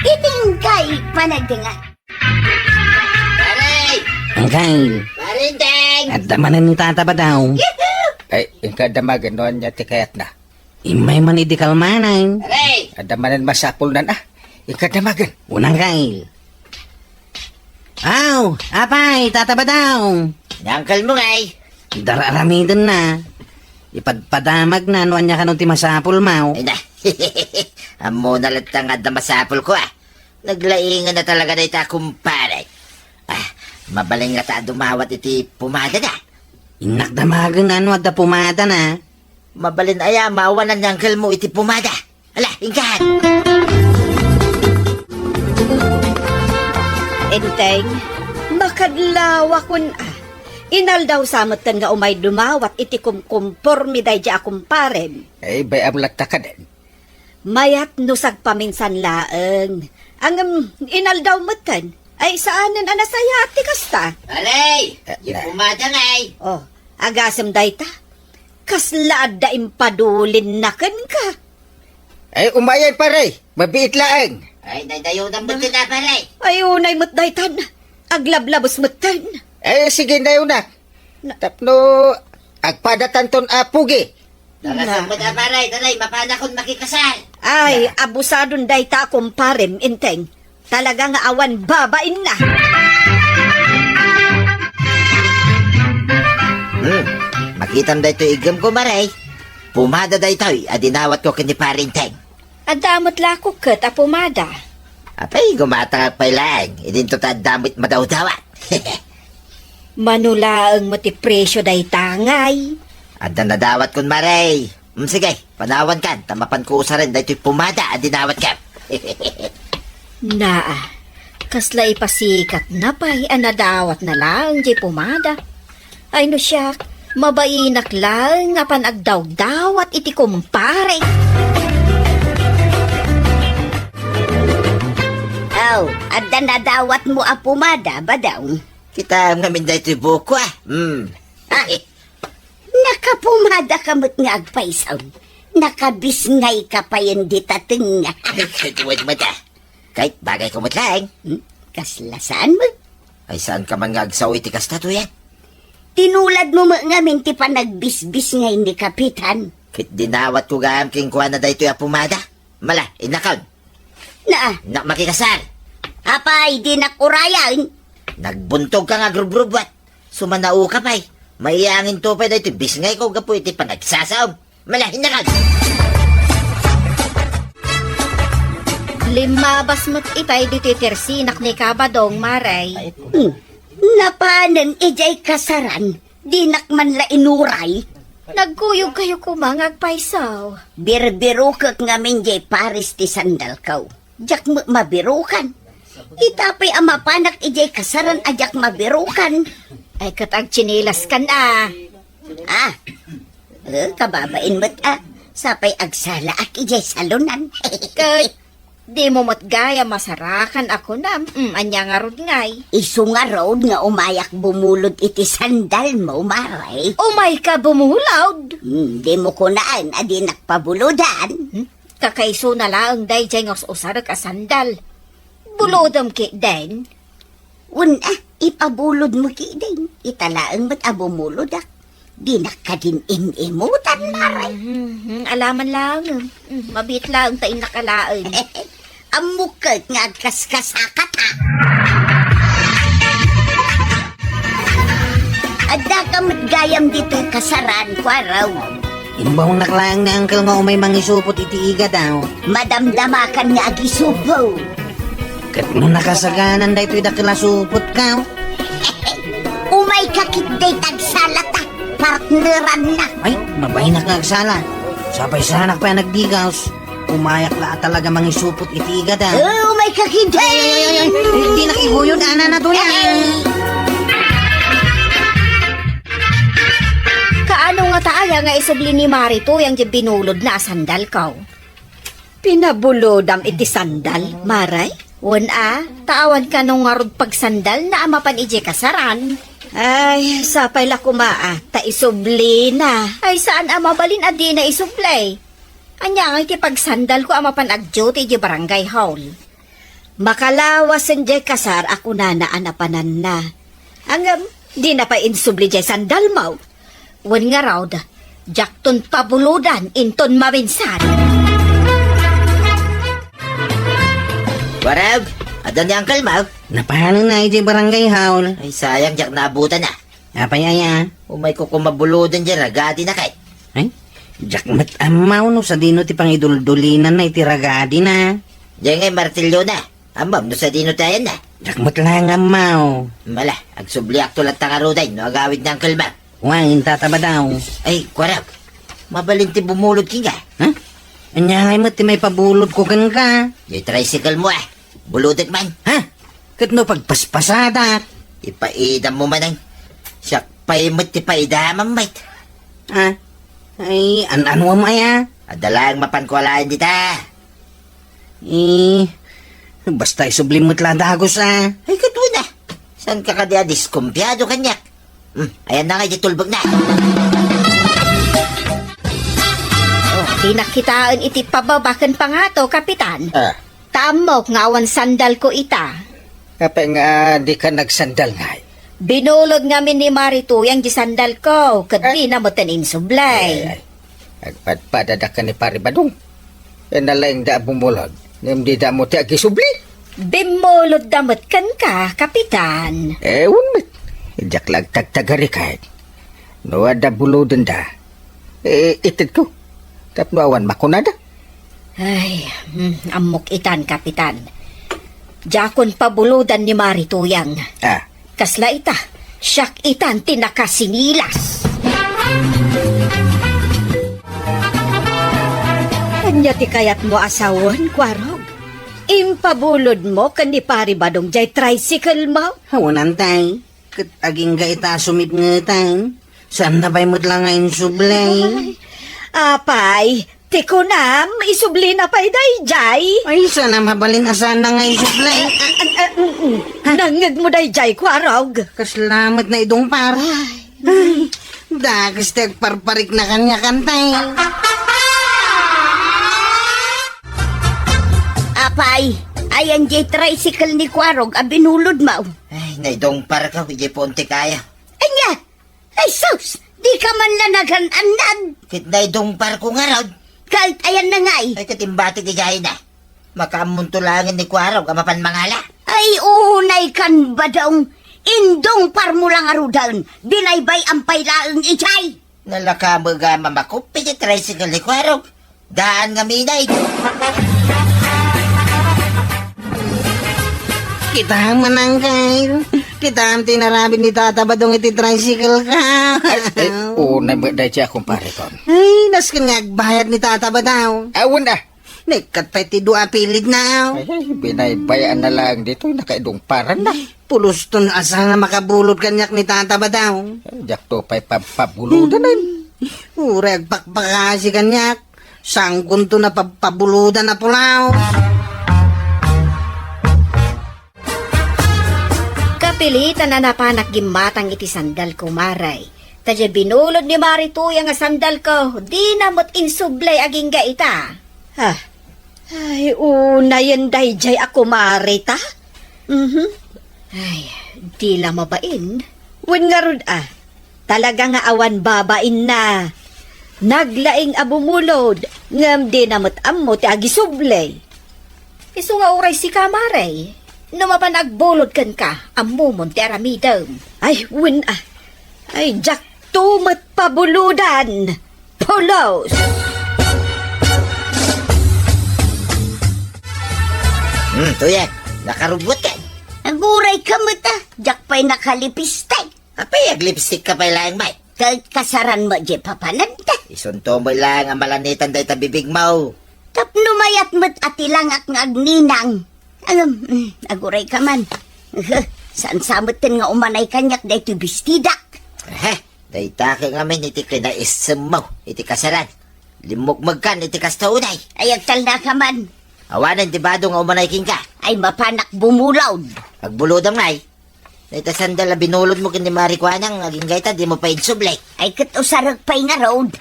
iti inkay panagdengngeg. Pare! Angkay! Pare Enteng! Adda manen ni Tata Badaw. Yahoo! Ay, inka damagen no ania ti kayatna. Immay man idi kalmanen. Pare! Adda manen masapulnan, ah. Inka damagen. Unang kay. Aw, apay, Tata Badaw. Ni uncle mo, ngay. Dar-aramiden na. Ipadpadamag na no ania kano ti masapul, maw. Ay na. Ammo na latta nga adda masapul ko, ah. Naglaingan na talaga dayta, kumpare. Ah, mabalin nga ta dumawat iti pumada da. Innak damagen no adda pumada na. Mabalin aya maawanan ni uncle mo iti pumada. Ala, inkan! Enteng, makadlawakon a. Inaldaw sa metten nga umay dumawat iti kumkumpormi daydi a kumparem. Ay, bay-am latta kaden. Mayat no sagpaminsan laeng. Ngem inaldaw metten. Ay, saanen a nasayaat ti kasta. Pare! Eh, di na. Pumada ngay. Oh, agasem dayta. Kasla adda impadulinna kenka. Ay, umayen, pare. Mabiit laeng. Ay, daydayonan met ti na, pare. Ay, unay met daytan. Aglablabes metten. Ay, sige, dayonak. Na- Tapno agpadatanton a pugi. Darasan met a, pare, danay, mapanakon makikasal. Ay, abusadon dayta a kumparem, Enteng. Talaga nga awan babainna. Hmm, makitam daytoy iggemko, pare. Pumada daytoy a dinawatko ken ni Pare Enteng. Adda met la kok ket a pumada. Apay, gumatangak pay laeng, idinto ta adda met madawdawat. Mano laeng met ti presio dayta ngay? Adda nadawatkon, pare. Mm, sige, panawankan, ta mapanko usaren daytoy pumada a dinawatko. Naa, kasla ipasikatna pay a nadawatna laeng diay pumada. Ay no siak, mabainak laeng a pan-agdawdawat iti kumpare. Aw, adda nadawatmo a pumada, Badaw? Kitaem ngamin daytoy buokko, ah. Hmm. Ah, nakapumada ka met nga agpaysaw. Nakabisngay ka payen dita tengnga. Ay, kay tuwad mata. Kay, bagay ko met laeng. Hmm? Kasla saan mo? Ay, saan ka man nga agsao iti kasta, tuyan? Tinulad mo met ngamin ti panagbisbisngay ni Kapitan. Ket dinawat ko gayam kenkuana daytoy a pumada. Mala, inakon. Naa. Nak makikasar. Apay, dinak urayan. Nagbuntog ka nga agrubrubuat. Sumanao ka pay. Maiyanginto pay daytoy bisngay ko gapu iti panagsasaom. Malahin na ka. Limmabas met itay ditoy tersinak ni Kabadong, Maray. Hmm. Napanen idiay kasaran, dinak man la inuray. Nagkuyog kayo koma nga agpaysaw. Birbirokek ngamin diay pares ti sandalko. Diak met mabirokan. Ita pay a mapanak idiay kasaran a diak mabirukan. Ay, ket agtsinilaskan a. Ah, eh, kababain met a. Sapay agsalaak idiay salonan. Ket dimo met gayam a sarakan a kunam. Mm, ania ngarud ngay? Isu ngarud nga umayak bumulod iti sandalmo, Mare. Umayka bumulod? Hmm, dimo kunaen a dinak pabulodan? Hmm? Kakaisuna laeng daydiay nga us-usarek a sandal. Bulodem ketdin? Wen a, ipabulodmo ketdin. Ita laeng met a bumulodak. Dinak kadin im-imutan, Mare. Mhm, alaman laeng. Mm, mabiit laeng ta innak alaen. Ammok ket nga agkaskasakata. Addaka met gayam ditoy kasaran, Kuarog. Imbawnak laeng ni Uncle nga umay mangisupot iti igadaw. Madamdamakan nga agisupo. Ket no nakasaganan daytoy dakel a supotko? Umayka ketdi ta agsalata, partneranna. Ay, mabainnak nga agsala. Sapay saanak pay a nagbigaws. Umayak la a talaga mangisupot iti igadaw. Oh, umayka ketdi. Ay, ay, ay, ay, ay. Dinak iguyod, anana, tuya. Ay. Kaano ngata aya nga isubli ni Mare Tuyang diay binulodna a sandalko? Pinabulodam iti sandal, Mare? Wen a, ta awan kano ngarud pagsandalna a mapan idiay kasaran. Ay, sapay la koma a, ta isublina. Ay, saan a mabalin a dina isubli? Ania ngay ti pagsandalko a mapan agduty idiay barangay hall? Makalawasen diay kasar a kunana a napananna. Ngem, dina pay insubli diay sandalmo. Wen ngarud, diakton pabulodan inton maminsan. Kuarog, adda ni Uncle mo? Napananna idiay barangay hall. Ay, sayang, diak naabutan a. Apay aya? Umayko koma bulodan diay ragadina ket. Ay, diak met ammo no sadino ti pangiduldulinanna iti ragadina. Diay ngay martiliona. Ammom no sadino ti ayanna? Diak met laeng ammo. Ala, agsubliakto latta ngaruden no agawid ni Uncle mo. Wen, Tata Badong. Ay, Kuarog. Mabalin ti bumulod kenka. Ha? Ania ngay met ti maipabulodko kenka? Diay tricycle mo a. Bulodek man. Ha? Ket no pagpaspasadak? Ipaidammo manen. Siak pay met ti paidamam met. Ha? Ay, an-anuam aya? Adda laeng mapanko alaen dita. Eh, basta isublim met la dagus a. Ay, ket wen a. Saanka kadi a diskumpiado kaniak? Hmm, ayanna ngay ti tulbekna. Oh, dinak kitaen iti pababa ken pangato, Kapitan. Ah. Ta ammok nga awan sandalko ita. Apay nga dika nagsandal ngay? Binulod ngamin ni Mare Tuyang di sandalko, ket dina metten insubli. Ay, ay. Agpadpadadak ken ni Pare Badong. Nalaingda a bumulod, ngem dida ammo ti agisubli. Bimmulodda met kenka, Kapitan. Eh, wen met. Diak la agtagtagari ket. No adda bulodenda, eh, itedko. Tapno awan makunada. Ay, hmm, ammok itan, Kapitan. Diakon pabulodan ni Mare Tuyang. Ah. Kasla ita, siak itan ti nakasinilas. Ania ti kayatmo a sawen, Kuarog? Impabulodmo ken ni Pare Badong diay tricycle mo? Awan, Tay. Ket agingga ita a sumipngetan. Saanna pay met la nga insubli. Ay, apay, ti kunam, isublina pay daydiay. Ay, saan a mabalin a saanna nga isublay. Ah, ah, ah, mm, mm. Nangngegmo daydiay, Kuarog. Kasla met nga idungpar. Ay. Ay, dakes ti agparparikna kaniak, Tay. Apay, ayan diay tricycle ni Kuarog a binulodmo. Ay, naidungparko idiay puontik aya. Ania? Ay sus! Dika man la nagan-annad! Ket naidungparko ngarud. Ket ayanna ngay? Ay, ket imbatik idiay na. Makaammonto laengen ni Kuarog a mapan mangala. Ay, unay kan Badong, indungparmo la ngaruden, binaybay-am pay laeng idiay. Nalaka met nga mamakop iti tricycle ni Kuarog. Daan nga minay. Kitam, Manang Kyle. Kitam ti inaramid ni Tata Badong iti tricycle ka. Ay, ay, unay met dayta, kumparekon. Ay, nasken nga agbayad ni Tata Badong. Awan a. Naikkat pay ti dua a pilidna, aw. Ay, ay, binaybay-an na lang ditoy, nakaidungparan na. Pulos ton asa nga makabulod kaniak ni Tata Badaw. Ay, diak to pay pagpabulodan, ay. Uray agpakpakasi kaniak. Sangkonto na pagpabulodan a pulaw. Kapilitan a napanak gimmatang iti sandalko, Mare. Ta diay binulod ni Mari Tuyang a sandalko, dina met insublay agingga ita. Ah, ay, unayen daydiay a kumare ta? Mhm. Ay, di la mabain. Wen ngarud a, talaga nga awan babainna. Naglaing a bumulod, ngem dina met ammo ti agisublay. Isu nga uray sika, Mare, no mapan agbulod kenka, ammomon ti aramidem. Ay, wen a. Ay, diakto met pabulodan. Pulos! Hmm, Tuyang, nakarubot ka. Aguray ka met a, diak pay nakalipistek. Apay, aglipstick ka pay laeng, bay? Ket kasaran met diay papananda. Isunto met laeng a malanitan dayta bibigmo. Tapno mayat met a ti langak nga agninang. Ngem, mm, aguray ka man. Saan sa metten nga umanay kaniak daytoy bestidak? Ehe, dayta ket ngamin iti kinaissemmo iti kasaran. Limmukmegkan iti kasta unay. Ay, agtalna ka man. Awanen ti bado nga umanay kenka. Ay, mapanak bumulod. Agbulodam ngay. Dayta sandal a binulodmo ken ni Mari Kuanang, agingga ita, dimo pay insublay. Ay, ket usarek pay ngarud.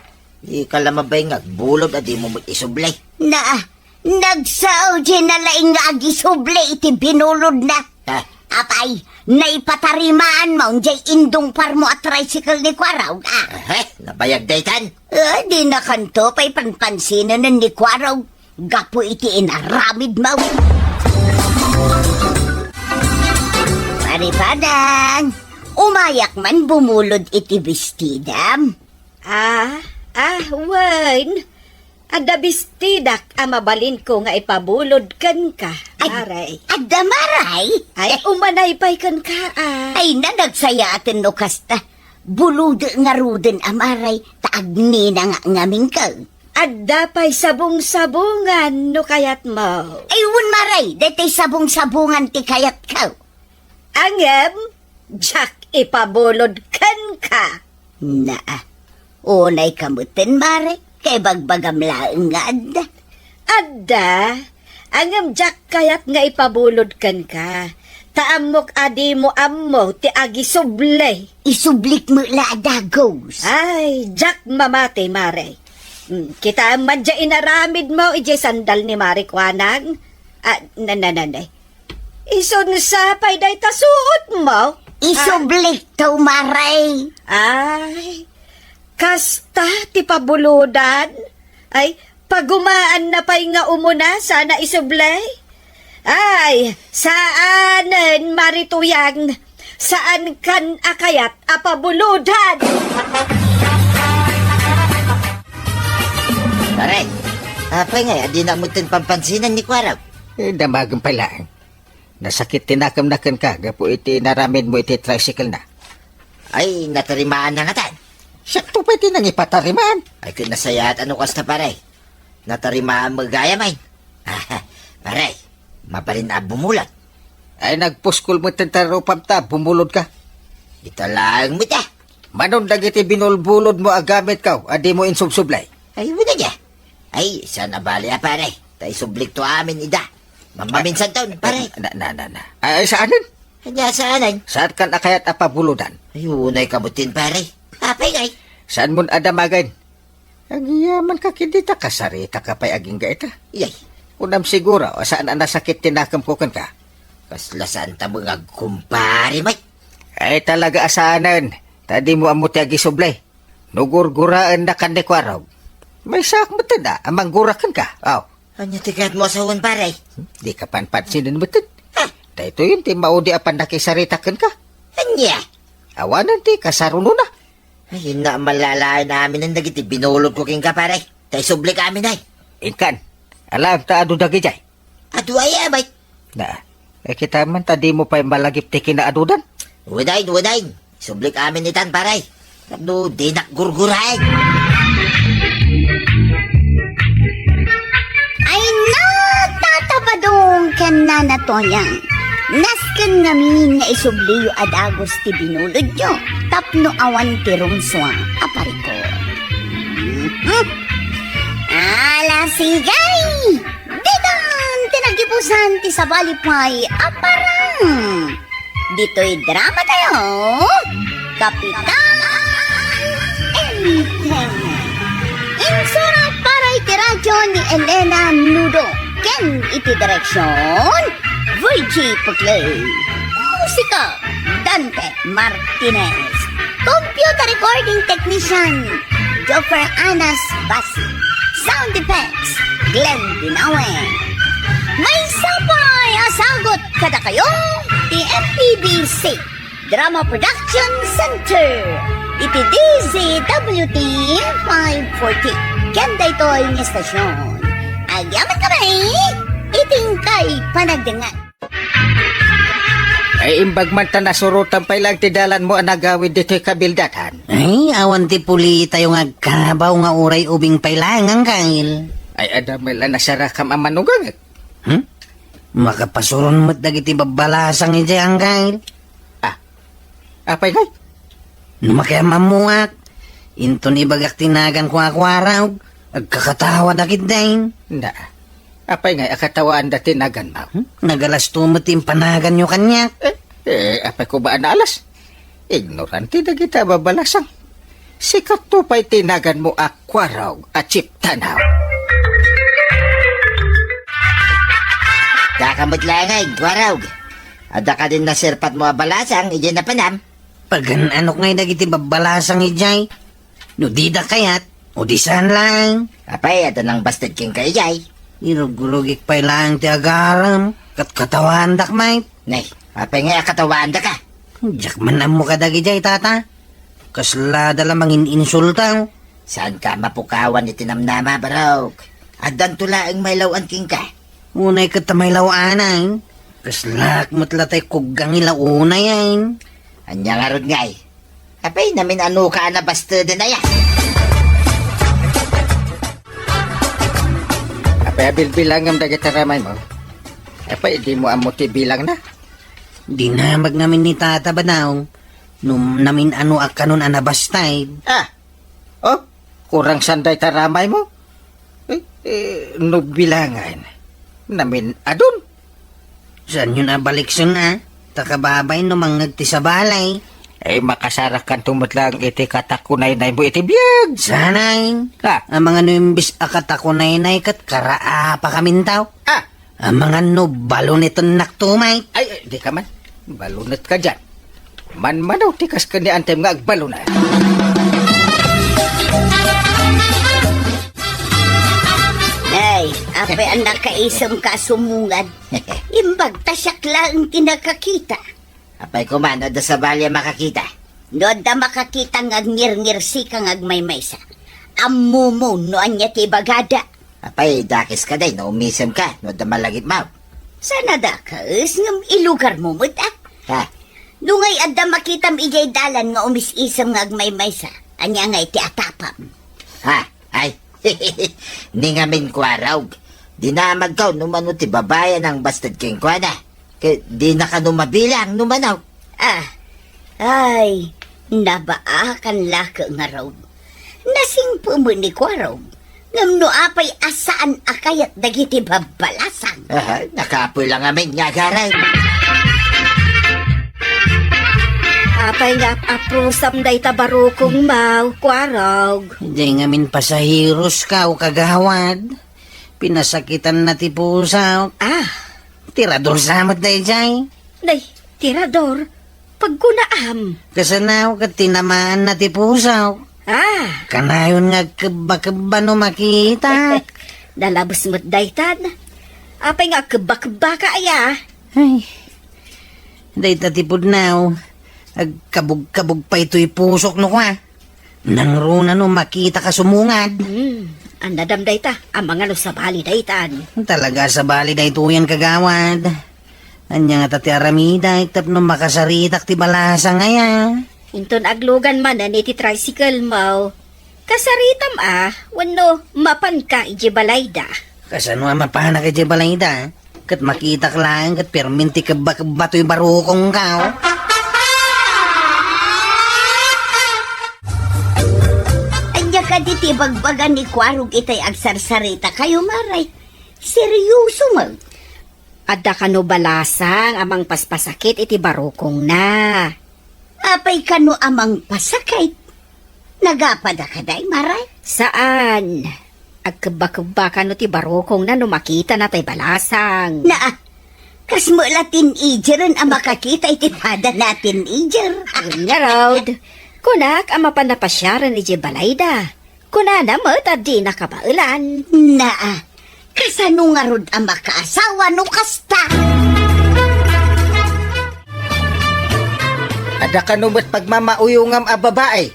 Dika la mabain nga agbulod a dimo met isublay. Na, nagsao diay nalaing nga agisublay iti binulodna. Ha? Apay, naipatarimaanmo diay indungparmo a tricycle ni Kuarog, a? Ehe, nabayag daytan. Eh, dinakanto pay panpansinen ni Kuarog. Gapu iti inaramidmo. Paripadang, umayak man bumulod iti bestidam. Ah, ah, wen. Adda bestidak a mabalinko nga ipabulod kenka, Ay, Maray. Adda, Maray? Ay, umanay pay kenka, ah. Ay, nanagsayaten no kasta. Bulode ngaruden a Maray, ta agninangak ngaminko. Adda pay sabong-sabongan no kayatmo. Ay, wen, Maray, daytoy sabong-sabongan ti kayatko. Ngem, diak ipabulod kenka. Naa, unay ka metten, Maray, kay bagbagam laeng nga adda. Adda, ngem diak kayat nga ipabulod kenka. Ta ammok a dimo ammo ti agisublay. Isublik met la a dagus. Ay, diak mamati, Maray. Mm, kitaem man diay inaramidmo idiay sandal ni Mari Kuanang. Ah, na, na, na, na. Isunsa pay dayta suotmo? Isublikto, Maray. Ay, kasta ti pabulodan? Ay, pagumaanna pay nga umuna sana isublay? Ay, saanen, Mari Tuyang. Saankan a kayat a pabulodan. Pare, apay ngay a dina metten panpansinan ni Kuarog? Eh, damagem pay laeng. Nasakit ti nakemna kenka gapu iti inaramidmo iti tricycle na. Ay, natarimaanna ngatan. Siakto pay ti nangipatarimaan. Ay, ket nasayaat a no kasta, pare. Natarimaan met gayam, ay. Pare, mabalin a bumulod. Ay, nagpuskol met ti tarupam ta bumulod ka. Ita laeng met, ah. Manon dagiti binulbulodmo a gamitko a dimo insubsublay? Ay, wen a dia. Ay, saan a bali a, pare. Ta isublikto amin ida. Mamaminsanton, pare. Na, na, na, na. Ay, saanen? Ania saanen? Saankan a kayat a pabulodan? Ay, unay ka metten, pare. Apay ngay? Saanmon a damagen? Agyamankak idi ta kasaritaka pay agingga ita. Yay. Kunam siguro, saan a nasakit ti nakemko kenka? Kasla saanta met nga agkumpare, may. Ay, talaga a saanen. Ta dimo ammo ti agisublay. No gurguraennak ken ni Kuarog, maysaak metten a, a manggura kenka. Aw. Ania ti kayatmo a sawen, pare? Dika panpansinen metten. Ha? Daytoyen ti maudi a pannakisaritak kenka. Ania? Awanen ti kasarunona. Ay, inna, malalaen aminen dagiti binulodko kenka, pare. Ta isublik amin, ay. Inkan, alaem ta adu dagidiay. Adu aya, bay? Na, eh, kitaem man ta dimo pay malagip ti kinaadudan. Udayn, udayn. Isublik amin itan, pare. Tapno dinak gurguraen. Ay, Tong ken Nana Toyang, nasken ngamin nga isubliyo a dagus ti binulodyo tapno awan ti rumsua a parikor. Mhm. Ala, sige! Ditan ti nagibusan ti sabali pay a parang. Ditoy drama tayo, Kapitan Enteng. Insurat para iti radyo ni Elena Nudo ken iti direksyon, Virgie Puclay. Musika, Dante Martinez. Computer recording technician, Joffer Anas Basi. Sound effects, Glenn Dinawe. Maysa pay a sagut kadakayo ti M P B C Drama Production Center iti D Z W T five forty. Ken daytoy nga estasyon, agyamankami iti inkay panagdengngeg. Ay, imbag man ta nasurotan pay laeng ti dalanmo a nagawid ditoy kabildatan. Ay, awan ti pulitayo nga agkarabaw nga uray ubing pay laeng, Anggail. Ay, adda met la nasarakam a manugangek. Hmm? Makapasuron met dagiti babbalasang idiay, Anggail. Ah, apay ngay? No makiam-ammoak, inton ibagak ti naganko a Kuaraog, agkakatawadak ketdin. Na, apay ngay a katawaanda ti naganmo? Hmm? Nagalasto met ti impanaganyo kaniak. Eh, eh, apay ko ba a naalas? Ignorante dagiti a babbalasang. Sikato pay ti naganmo a Kuaraog a Chief Tanaw. Daka met laeng, Kuaraog. Adda kadin naserpatmo a balasang idiay napanam? Pagan-anok ngay dagiti babbalasang idiay? No dida kayat, o di saan laeng. Apay, adda nangbasted kenka idiay? Irugurugik pay laeng ti agarem, ket katawaandak met. Nay, apay ngay a katawaandaka? Diak man ammo kadagidiay, tata. Kasla da la mangin-insulta. Saanka a mapukawan iti namnama, barok? Addanto laeng mailaw-an kenka. Unay ket ta mailaw-anan. Kaslaak met la tay kuggang ila unay, ay. Ania ngarud ngay? Apay, namin-anoka a nabasteden aya? Apay a bilbilangem dagiti ramaymo? Apay, dimo ammo ti bilangna? Dinamag ngamin ni Tata Badaw no namin-anoak kanon a nabasted. Ah! Oh, kurang saan dayta ramaymo? Eh, eh, no bilangan, namin-adun. Saanyon a baliksen a? Ta kababain no mangngeg ti sabali. Eh, makasarakanto met laeng iti katakunaynaymo iti biag. Saan ay? Ah. Amangan no imbes a katakunaynay ket karaapakaminto. Ah. Amangan no balunetennakto met. Ay, ay, dika man. Balunetka diay. Manmano ti kas ken ni Antem nga agbalunet. Ay, apay a nakaisemka a sumungad. Imbag ta siak laeng ti nakakita. Apay koma no adda sabali a makakita? No adda makakita nga agngirngirsika nga agmaymaysa, ammomo no ania ti ibagada. Apay, dakeska diay no umisemka no adda malagipmo. Saan a dakes ngem ilugarmo met, a? Ha? No ngay adda makitam idiay dalan nga umis-isem nga agmaymaysa, ania ngay ti atapam? Ha? Ay, ni ngamin Kuaraog. Dinamagko no mano ti babai a nangbasted kenkuana. Ket dina kano mabilang no mano. Ah, ay, nabaakan la ket ngarud. Nasingpet met ni Kuaraog. Ngem no apay a saan a kayat dagiti babbalasang? Aha, nakapoy la ngamin nga agarem. Apay nga ap-aprosam dayta barukongmo, Kuaraog? Diay ngamin pasaheroska, o kagawad. Pinasakitanna ti pusok. Ah. Tirador sa met daydiay. Nay, tirador? Pagkunaam. Kasano ket tinamaanna ti pusok. Ah. Kanayon nga agkebba-kebba no makita. Nalabes met daytan. Apay nga agkebba-kebbaka aya? Ay. Dayta ti pudno. Agkabug-kabug pay toy pusok no kua. Nangruna no makitaka sumungad. Hmm, annadam dayta, amangan no sabali daytan. Talaga sabali daytoyen, kagawad. Ania ngata ti aramidek tapno makasaritak ti balasang aya? Inton aglugan manen iti tricycle mo, kasaritam a, wenno mapanka idiay balayda? Kasano a mapanak idiay balayda? Ket makitak laeng ket permin ti kebba-kebba toy barukongko. Ania kadi ti ibagbaga ni Kuarog itay agsarsarita kayo, Mare? Seryoso met. Adda kano balasang a mangpaspasakit iti barukongna. Apay kano a mangpasakit? Nagapada kadi, Mare? Saan. Agkebba-kebba kano ti barukongna no makitana tay balasang. Naa, kas met la teenageren a makakita iti padana a teenager. Ngarud, kunak a mapan a pasiaren idiay balayda. Kunana met a dina kabaelan. Naa, kasano ngarud a makaasawa no kasta? Adda kano met pagmamauyongam a babai?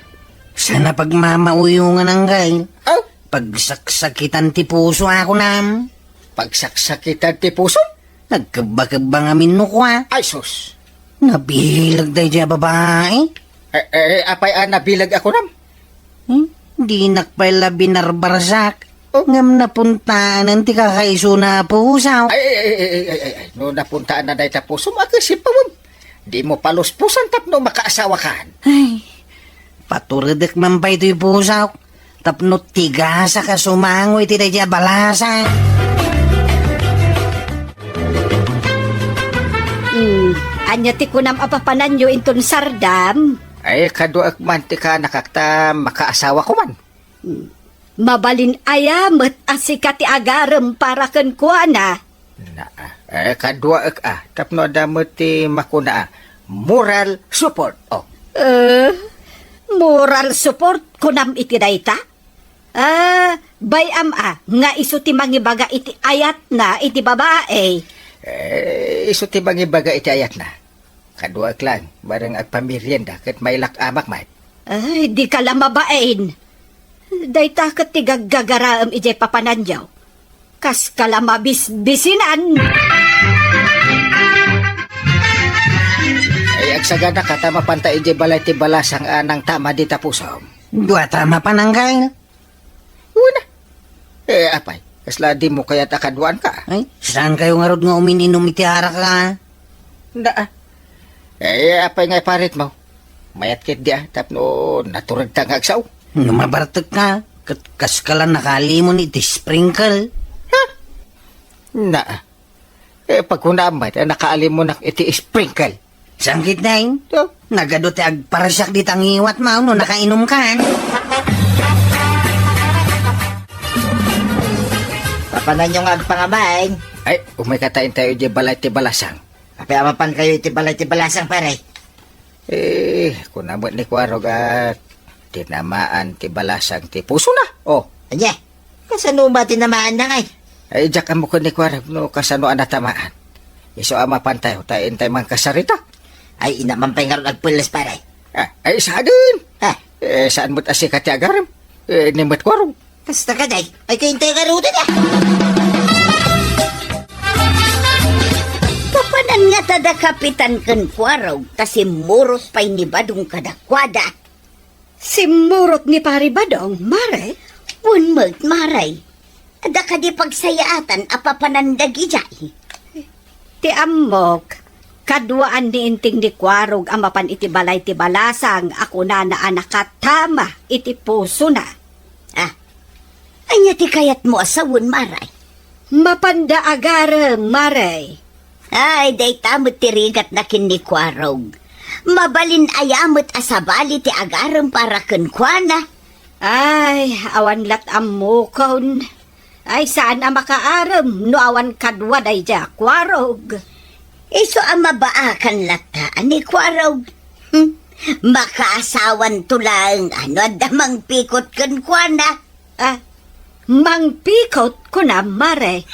Saan a pagmamauyongan, Anggail? Aw? Pagsaksakitan ti puso a kunam. Pagsaksakitan ti puso? Nagkebba-kebba ngamin no kua. Ay, sus. Nabileg daydiay a babai. Eh, eh, apay a nabileg a kunam? Hmm? Dinak pay la binarbarsak. Oh. Ngem napuntaanan ti kakaisuna a puso. Ay, ay, ay, ay, ay, ay, ay. No napuntaanan dayta pusom, a, kasi pawem. Dimo paluspusan tapno makaasawakan. Ay, paturedek man pay toy pusok tapno tigasak a sumango iti daydiay a balasang. Hmm, ania ti kunam a papananyo inton sardam? Ay, kaduak man ti kaanakak ta makaasawako man. Hmm. Mabalin aya met a sika ti agarem para kenkuana? Naa, eh, kaduaek a, tapno adda met ti makuna a, moral support. Oh. Eh, moral support kunam iti dayta? Ah, bay-am a, nga isu ti mangibaga iti ayatna iti babae. Eh, isu ti mangibaga iti ayatna. Kaduaek laeng, bareng agpamerienda ket mailak-amak met. Ay, dika la mabain. Dayta ket ti gaggagaraem idiay papananyo. Kaska la mabisbisinan. Ay, agsaganaka ta mapanta idiay balay ti balasang a nangtama dita pusom. Duata mapan, Anggail. Una. Eh, apay, kasla dimo kayat a kaduaanka? Ay, saankayo ngarud nga umin-inum iti arak, a? Naa. Eh, apay nga iparitmo? Mayat ketdi a, tapno naturedta nga agsao. No mabartekka, ket kaska la nakaalimon iti sprinkle. Ha? Naa. Eh, pagkunaam met, eh, nakaalimunak iti sprinkle. Sangkit, Deng. Oh. Nagadu ti agparsiak dita ngiwatmo no nakainumkan. Papananyo nga agpangamaen? Ay, umayka ta intayo idiay balay ti balasang. Apay a mapankayo iti balay ti balasang, pare? Eh, kuna met ni Kuarog a tinamaan ti balasang ti pusona. Oh. Ania? Kasano ma tinamaanna ngay? Ay, diak ammo ken ni Kuarog no kasano a natamaan. Isu a mapantayo, ta intay mangkasarita. Ay, ina man pay ngarud agpelles, pare. Ah, ay, saan? Ah. Eh, saan met a sika ti agarem? Eh, ni met Kuarog. Kasta ka, day. Ay, kayo intay ngarud, ah. Papanan nga tada kapitan ken Kuarog, ta simmurot pay ni Badong kadakuada. Simmurot ni Pari Badong, Mare? Wen met, Mare. Adda kadi pagsayaatan a papanan dagidiay? Ti ammok, kaduaan ni Inting ni Kuarog a mapan iti balay ti balasang a kunana a nakatama iti pusona. Ah, ania ti kayatmo a sawen, Mare? Mapanda agarem, Mare. Ay, dayta met ti rigatna ken ni Kuarog. Mabalin aya met a sabali ti agarem para kenkuana? Ay, awan lat ammokon. Ay, saan a makaarem no awan kadua daydiay a Kuarog. Isu a mabaakan latta a ni Kuarog. Hmm. Makaasawanto laeng a no adda mangpikot kenkuana. Ah, mangpikot, kunam, Mare.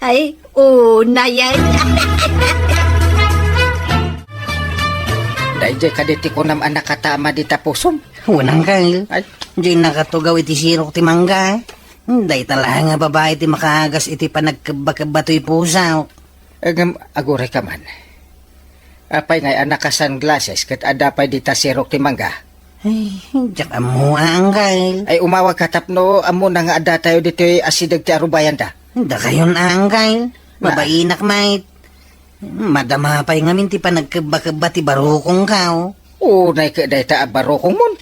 Ay, unayen. Daydiay kadi ti kunam a nakatama dita pusom? Wen, Anggail. Ay. Diay nakatugaw iti sirok ti mangga. Dayta laeng a babai ti makaagas iti panagkebba-kebba toy pusok. Ngem aguray ka man. Apay ngay a naka-sunglasses ket adda pay dita sirok ti mangga? Ay, diak ammo, Anggail. Ay, umawag ka tapno ammona nga adda tayo ditoy asideg ti arubayanda. Dakayon, Anggail. Mabainak, mait. Madama pay ngamin ti panagkebba-kebba ti barukongko. Unay ket dayta a barukongmon.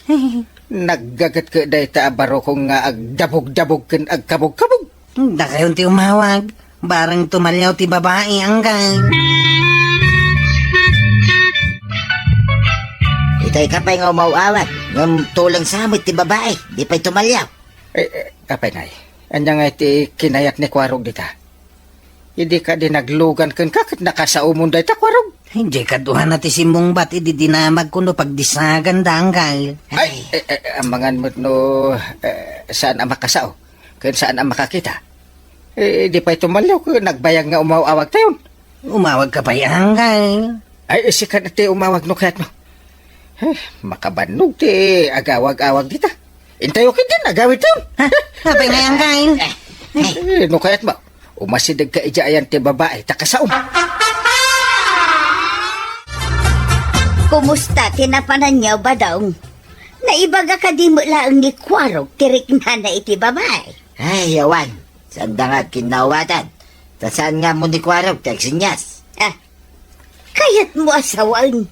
Naggaget ket dayta a barukong nga agdabog-dabog ken agkabog-kabog. Dakayon ti umawag. Bareng tumaliaw ti babai, anggal. Itay ka pay nga umaw-awag, ngem tuleng sa met ti babai, di pay tumaliaw. Eh, eh, apay ngay, ania nga iti kinayat ni Kuarog dita? Idi kadi naglugan kenka ket nakasaomon dayta, Kuarog? Ay, diay kaduana ti simmungbat idi dinamagko no pagdisagan da, anggal. Ay, eh, eh, amangan met no, eh, saan a makasao, ken saan a makakita. Eh, di pay tumaliaw ket nagbayag nga umaw-awagtayon. Umawagka pay, anggal. Ay, sika ti umawag no kayatmo. Eh, makabannog ti agawag-awag dita. Intayo ketdin, agawidtayon. Ha? Apay ngay, anggal? Eh, no kayatmo, umasidegka idiay ayan ti babai ta kasaom. Kumusta ti napananyo, Badong? Naibaga kadi met laeng ni Kuarog ti riknana iti babai? Ay, awan. Saanda nga agkinnaawatan. Ta saan nga ammo ni Kuarog ti agsenyas? Ah, kayatmo a sawen?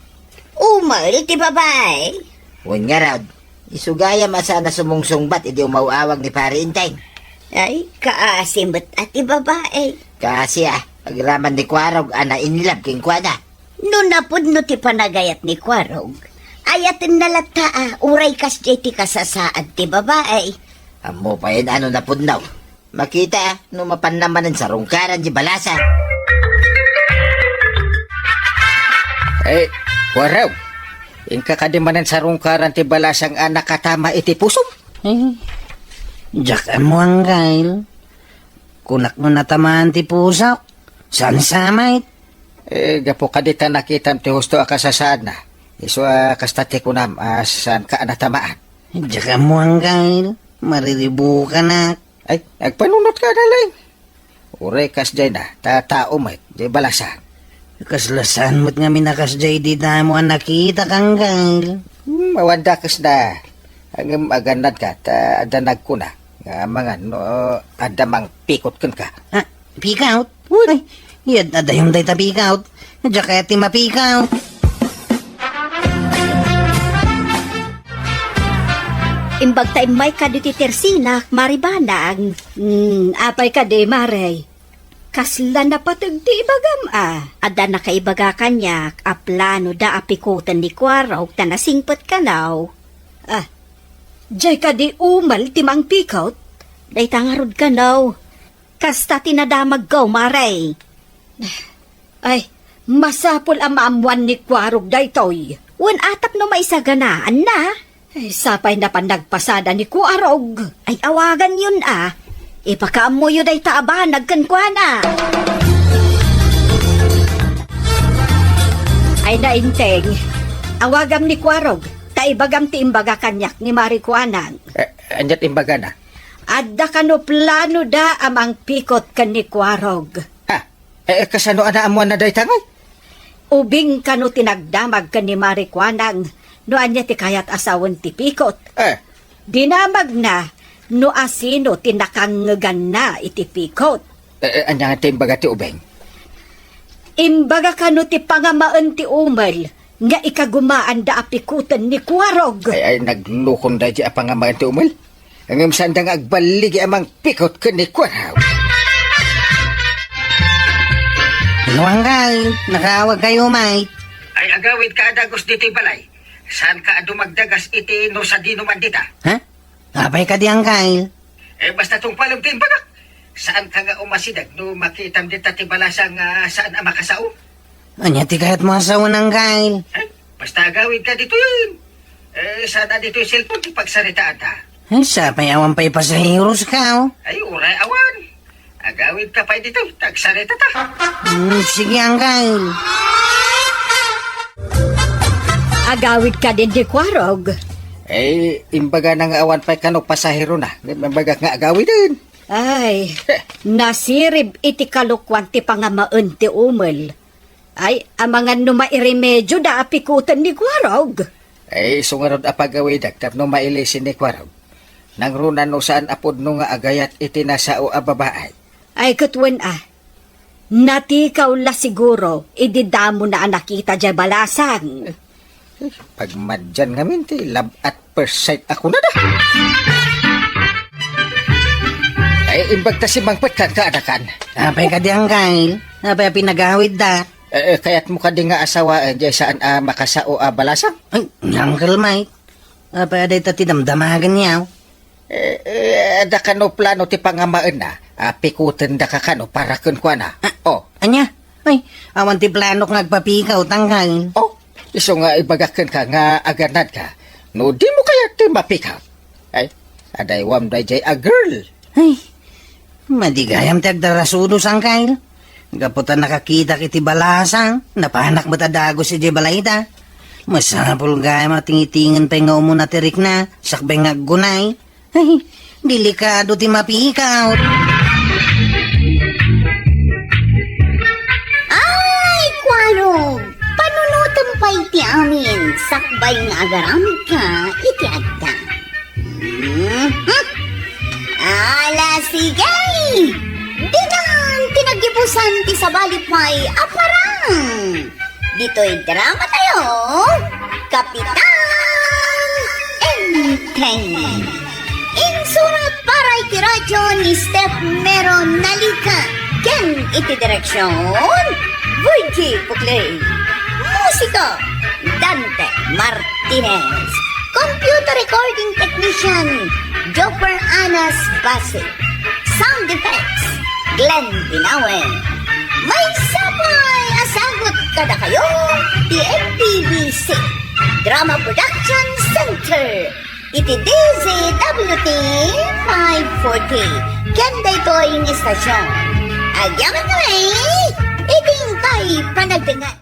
Umel ti babai. Wen ngarud, isu gayam a saan a sumungsungbat idi umaw-awag ni Pari Enteng. Ay, kaasi met a ti babai. Kaasi a, agraman ni Kuarog a na-in love kenkuana. No napudno ti panagayat ni Kuarog, ayatenna latta a uray kasdiay ti kasasaad ti babai. Ammo payen a no napudno. Makita a no mapanna manen sarungkaran ti balasang. Eh, Kuarog, inka kadi manen sarungkaran ti balasang a nakatama iti pusom? Eh, diak ammo, anggal. Kunak no natamaan ti pusok. Saan sa met? Eh, gapu kadi ta nakitam ti husto a kasasaadna. Isu a kasta ti kunam a saanka a natamaan. Diak ammo, anggal. Mariribukanak. Ay, agpanunotka na laeng. Uray kasdiay na, ta tao met, diay balasang. Kasla saan met ngamin a kasdiay idi damo a nakitak, anggal. Hmm, awan dakes na. Ngem agannadka, ta adda nagkuna nga amangan no adda mangpikot kenka. Ah, pikaut? Uy! Ay, iyad-adda dayta pikaut. Diak kayat ti mapikaut. Imbagta immay kadi ti tersinak, Mari Banang. Hmm, apay kadi, Mare? Kasla napateg ti ibagam a. Adda nakaibaga kaniak a plano da a pikoten ni Kuarog ta nasingpet kano. Ah, diay kadi umel ti mangpikot? Dayta ngarud kano. Kasta ti nadamagko, Mare. Ay, masapul a maammuan ni Kuarog daytoy. Wen a tapno maisaganaanna. Ay, sapay napan nagpasada ni Kuarog. Ay, awaganyon a. Ipakaammoyo dayta a banag kenkuana. Ay, Nainteng, awagam ni Kuarog, ta ibagam ti imbaga kaniak ni Mari Kuanang. Eh, aniat imbagana? Adda kano plano da a mangpikot ken ni Kuarog. Ha? Eh, kasano a naammuanna dayta ngay? Ubing kano ti nagdamag ken ni Mari Kuanang no ania ti kayat a sawen ti pikot. Eh. Dinamagna no asino ti nakangngeganna iti pikot. Eh, eh, ania nga ti imbaga ti ubing? Imbaga kano ti pangamaen ti umel nga ikagumaanda a pikoten ni Kuarog. Ay, ay, naglukon daydi a pangamaen ti umel. Ngem saanda nga agballigi a mangpikot ken ni Kuarog. Hello, anggal. Nakaawag kayo, mate. Ay, agawid ka a dagus ditoy balay. Saanka a dumagdagas iti no sadino man dita? Ha? Apay kadi, anggal? Eh, basta tungpalem ti imbagak. Saanka nga umasideg no makitam dita ti balasang nga saan a makasao? Ania ti kayatmo a sawen, anggal? Eh, basta agawid ka ditoy. Eh, saan a ditoy cellphone ti pagsaritaanta? Ay, sapay awan pay pasaheros ka, oh. Ay, uray awan. Agawid ka pay ditoy, tagsaritata. Hmm, sige, anggal. Agawid ka din di Kuarog. Eh, imbagana nga awan pay kano pasaherona. Imbagak nga agawiden. Ay, nasirib iti kalokuan ti pangamaen ti umel. Ay, amangan no mairemedioda a pikoten ni Kuarog. Ay, isu ngarud a pagawidek tapno mailisin ni Kuarog. Nangruna no saan a pudno nga agayat iti nasao a babae. Ay, ket wen a. Natikaw la siguro idi damona a nakita diay balasang. Pagmadian ngamin ti love at first sight a kunada. Ay, imbag ta simmangpet kan kaadakan. Apay kadi, Angkel? Apay a pinagawidda? Eh, eh, kayatmo kadi nga asawaen diay saan a makasao a balasang? Ay, ni Angkel Mike. Apay a dayta ti damdamagenyo? Eh, eh, adda kano plano ti pangamaenna? Ah, pikutendaka kano para kenkuana? Ah, Oh. Ania? Ay, awan ti planok nga agpapikaw, Angkel. Oh, isu nga ibagak kenka nga aganadka. No dimo kayat ti mapikaw. Ay, adaywam daydiay a girl. Ay, madi gayam ti agdarasudos, Angkel. Gapu ta nakakitak iti balasang, napanak met a dagus idiay balayda. Masapul gayam a tingitingen pay nga umuna ti rikna, sakbay nga aggunay. Ay, delikado ti mapikaw. Ay, Kuarog, panunotem pay ti amin, sakbay nga agaramidka iti adda. Mhm. Ala, sige! Dinan ti nagibusan ti sabali pay a parang! Ditoy drama tayo, Kapitan Enteng. Insurat para iti radyo ni Steph Mero Nalica ken iti direksyon, Virgie Puclay. Musika, Dante Martinez. Computer recording technician, Joffer Anas Basi. Sound effects, Glenn Binawen. Maysa pay a sagut kadakayo ti M P B C Drama Production Center iti D Z W T five forty. Ken daytoy nga istasyon, agyamanen kami iti inkay panagdengngeg.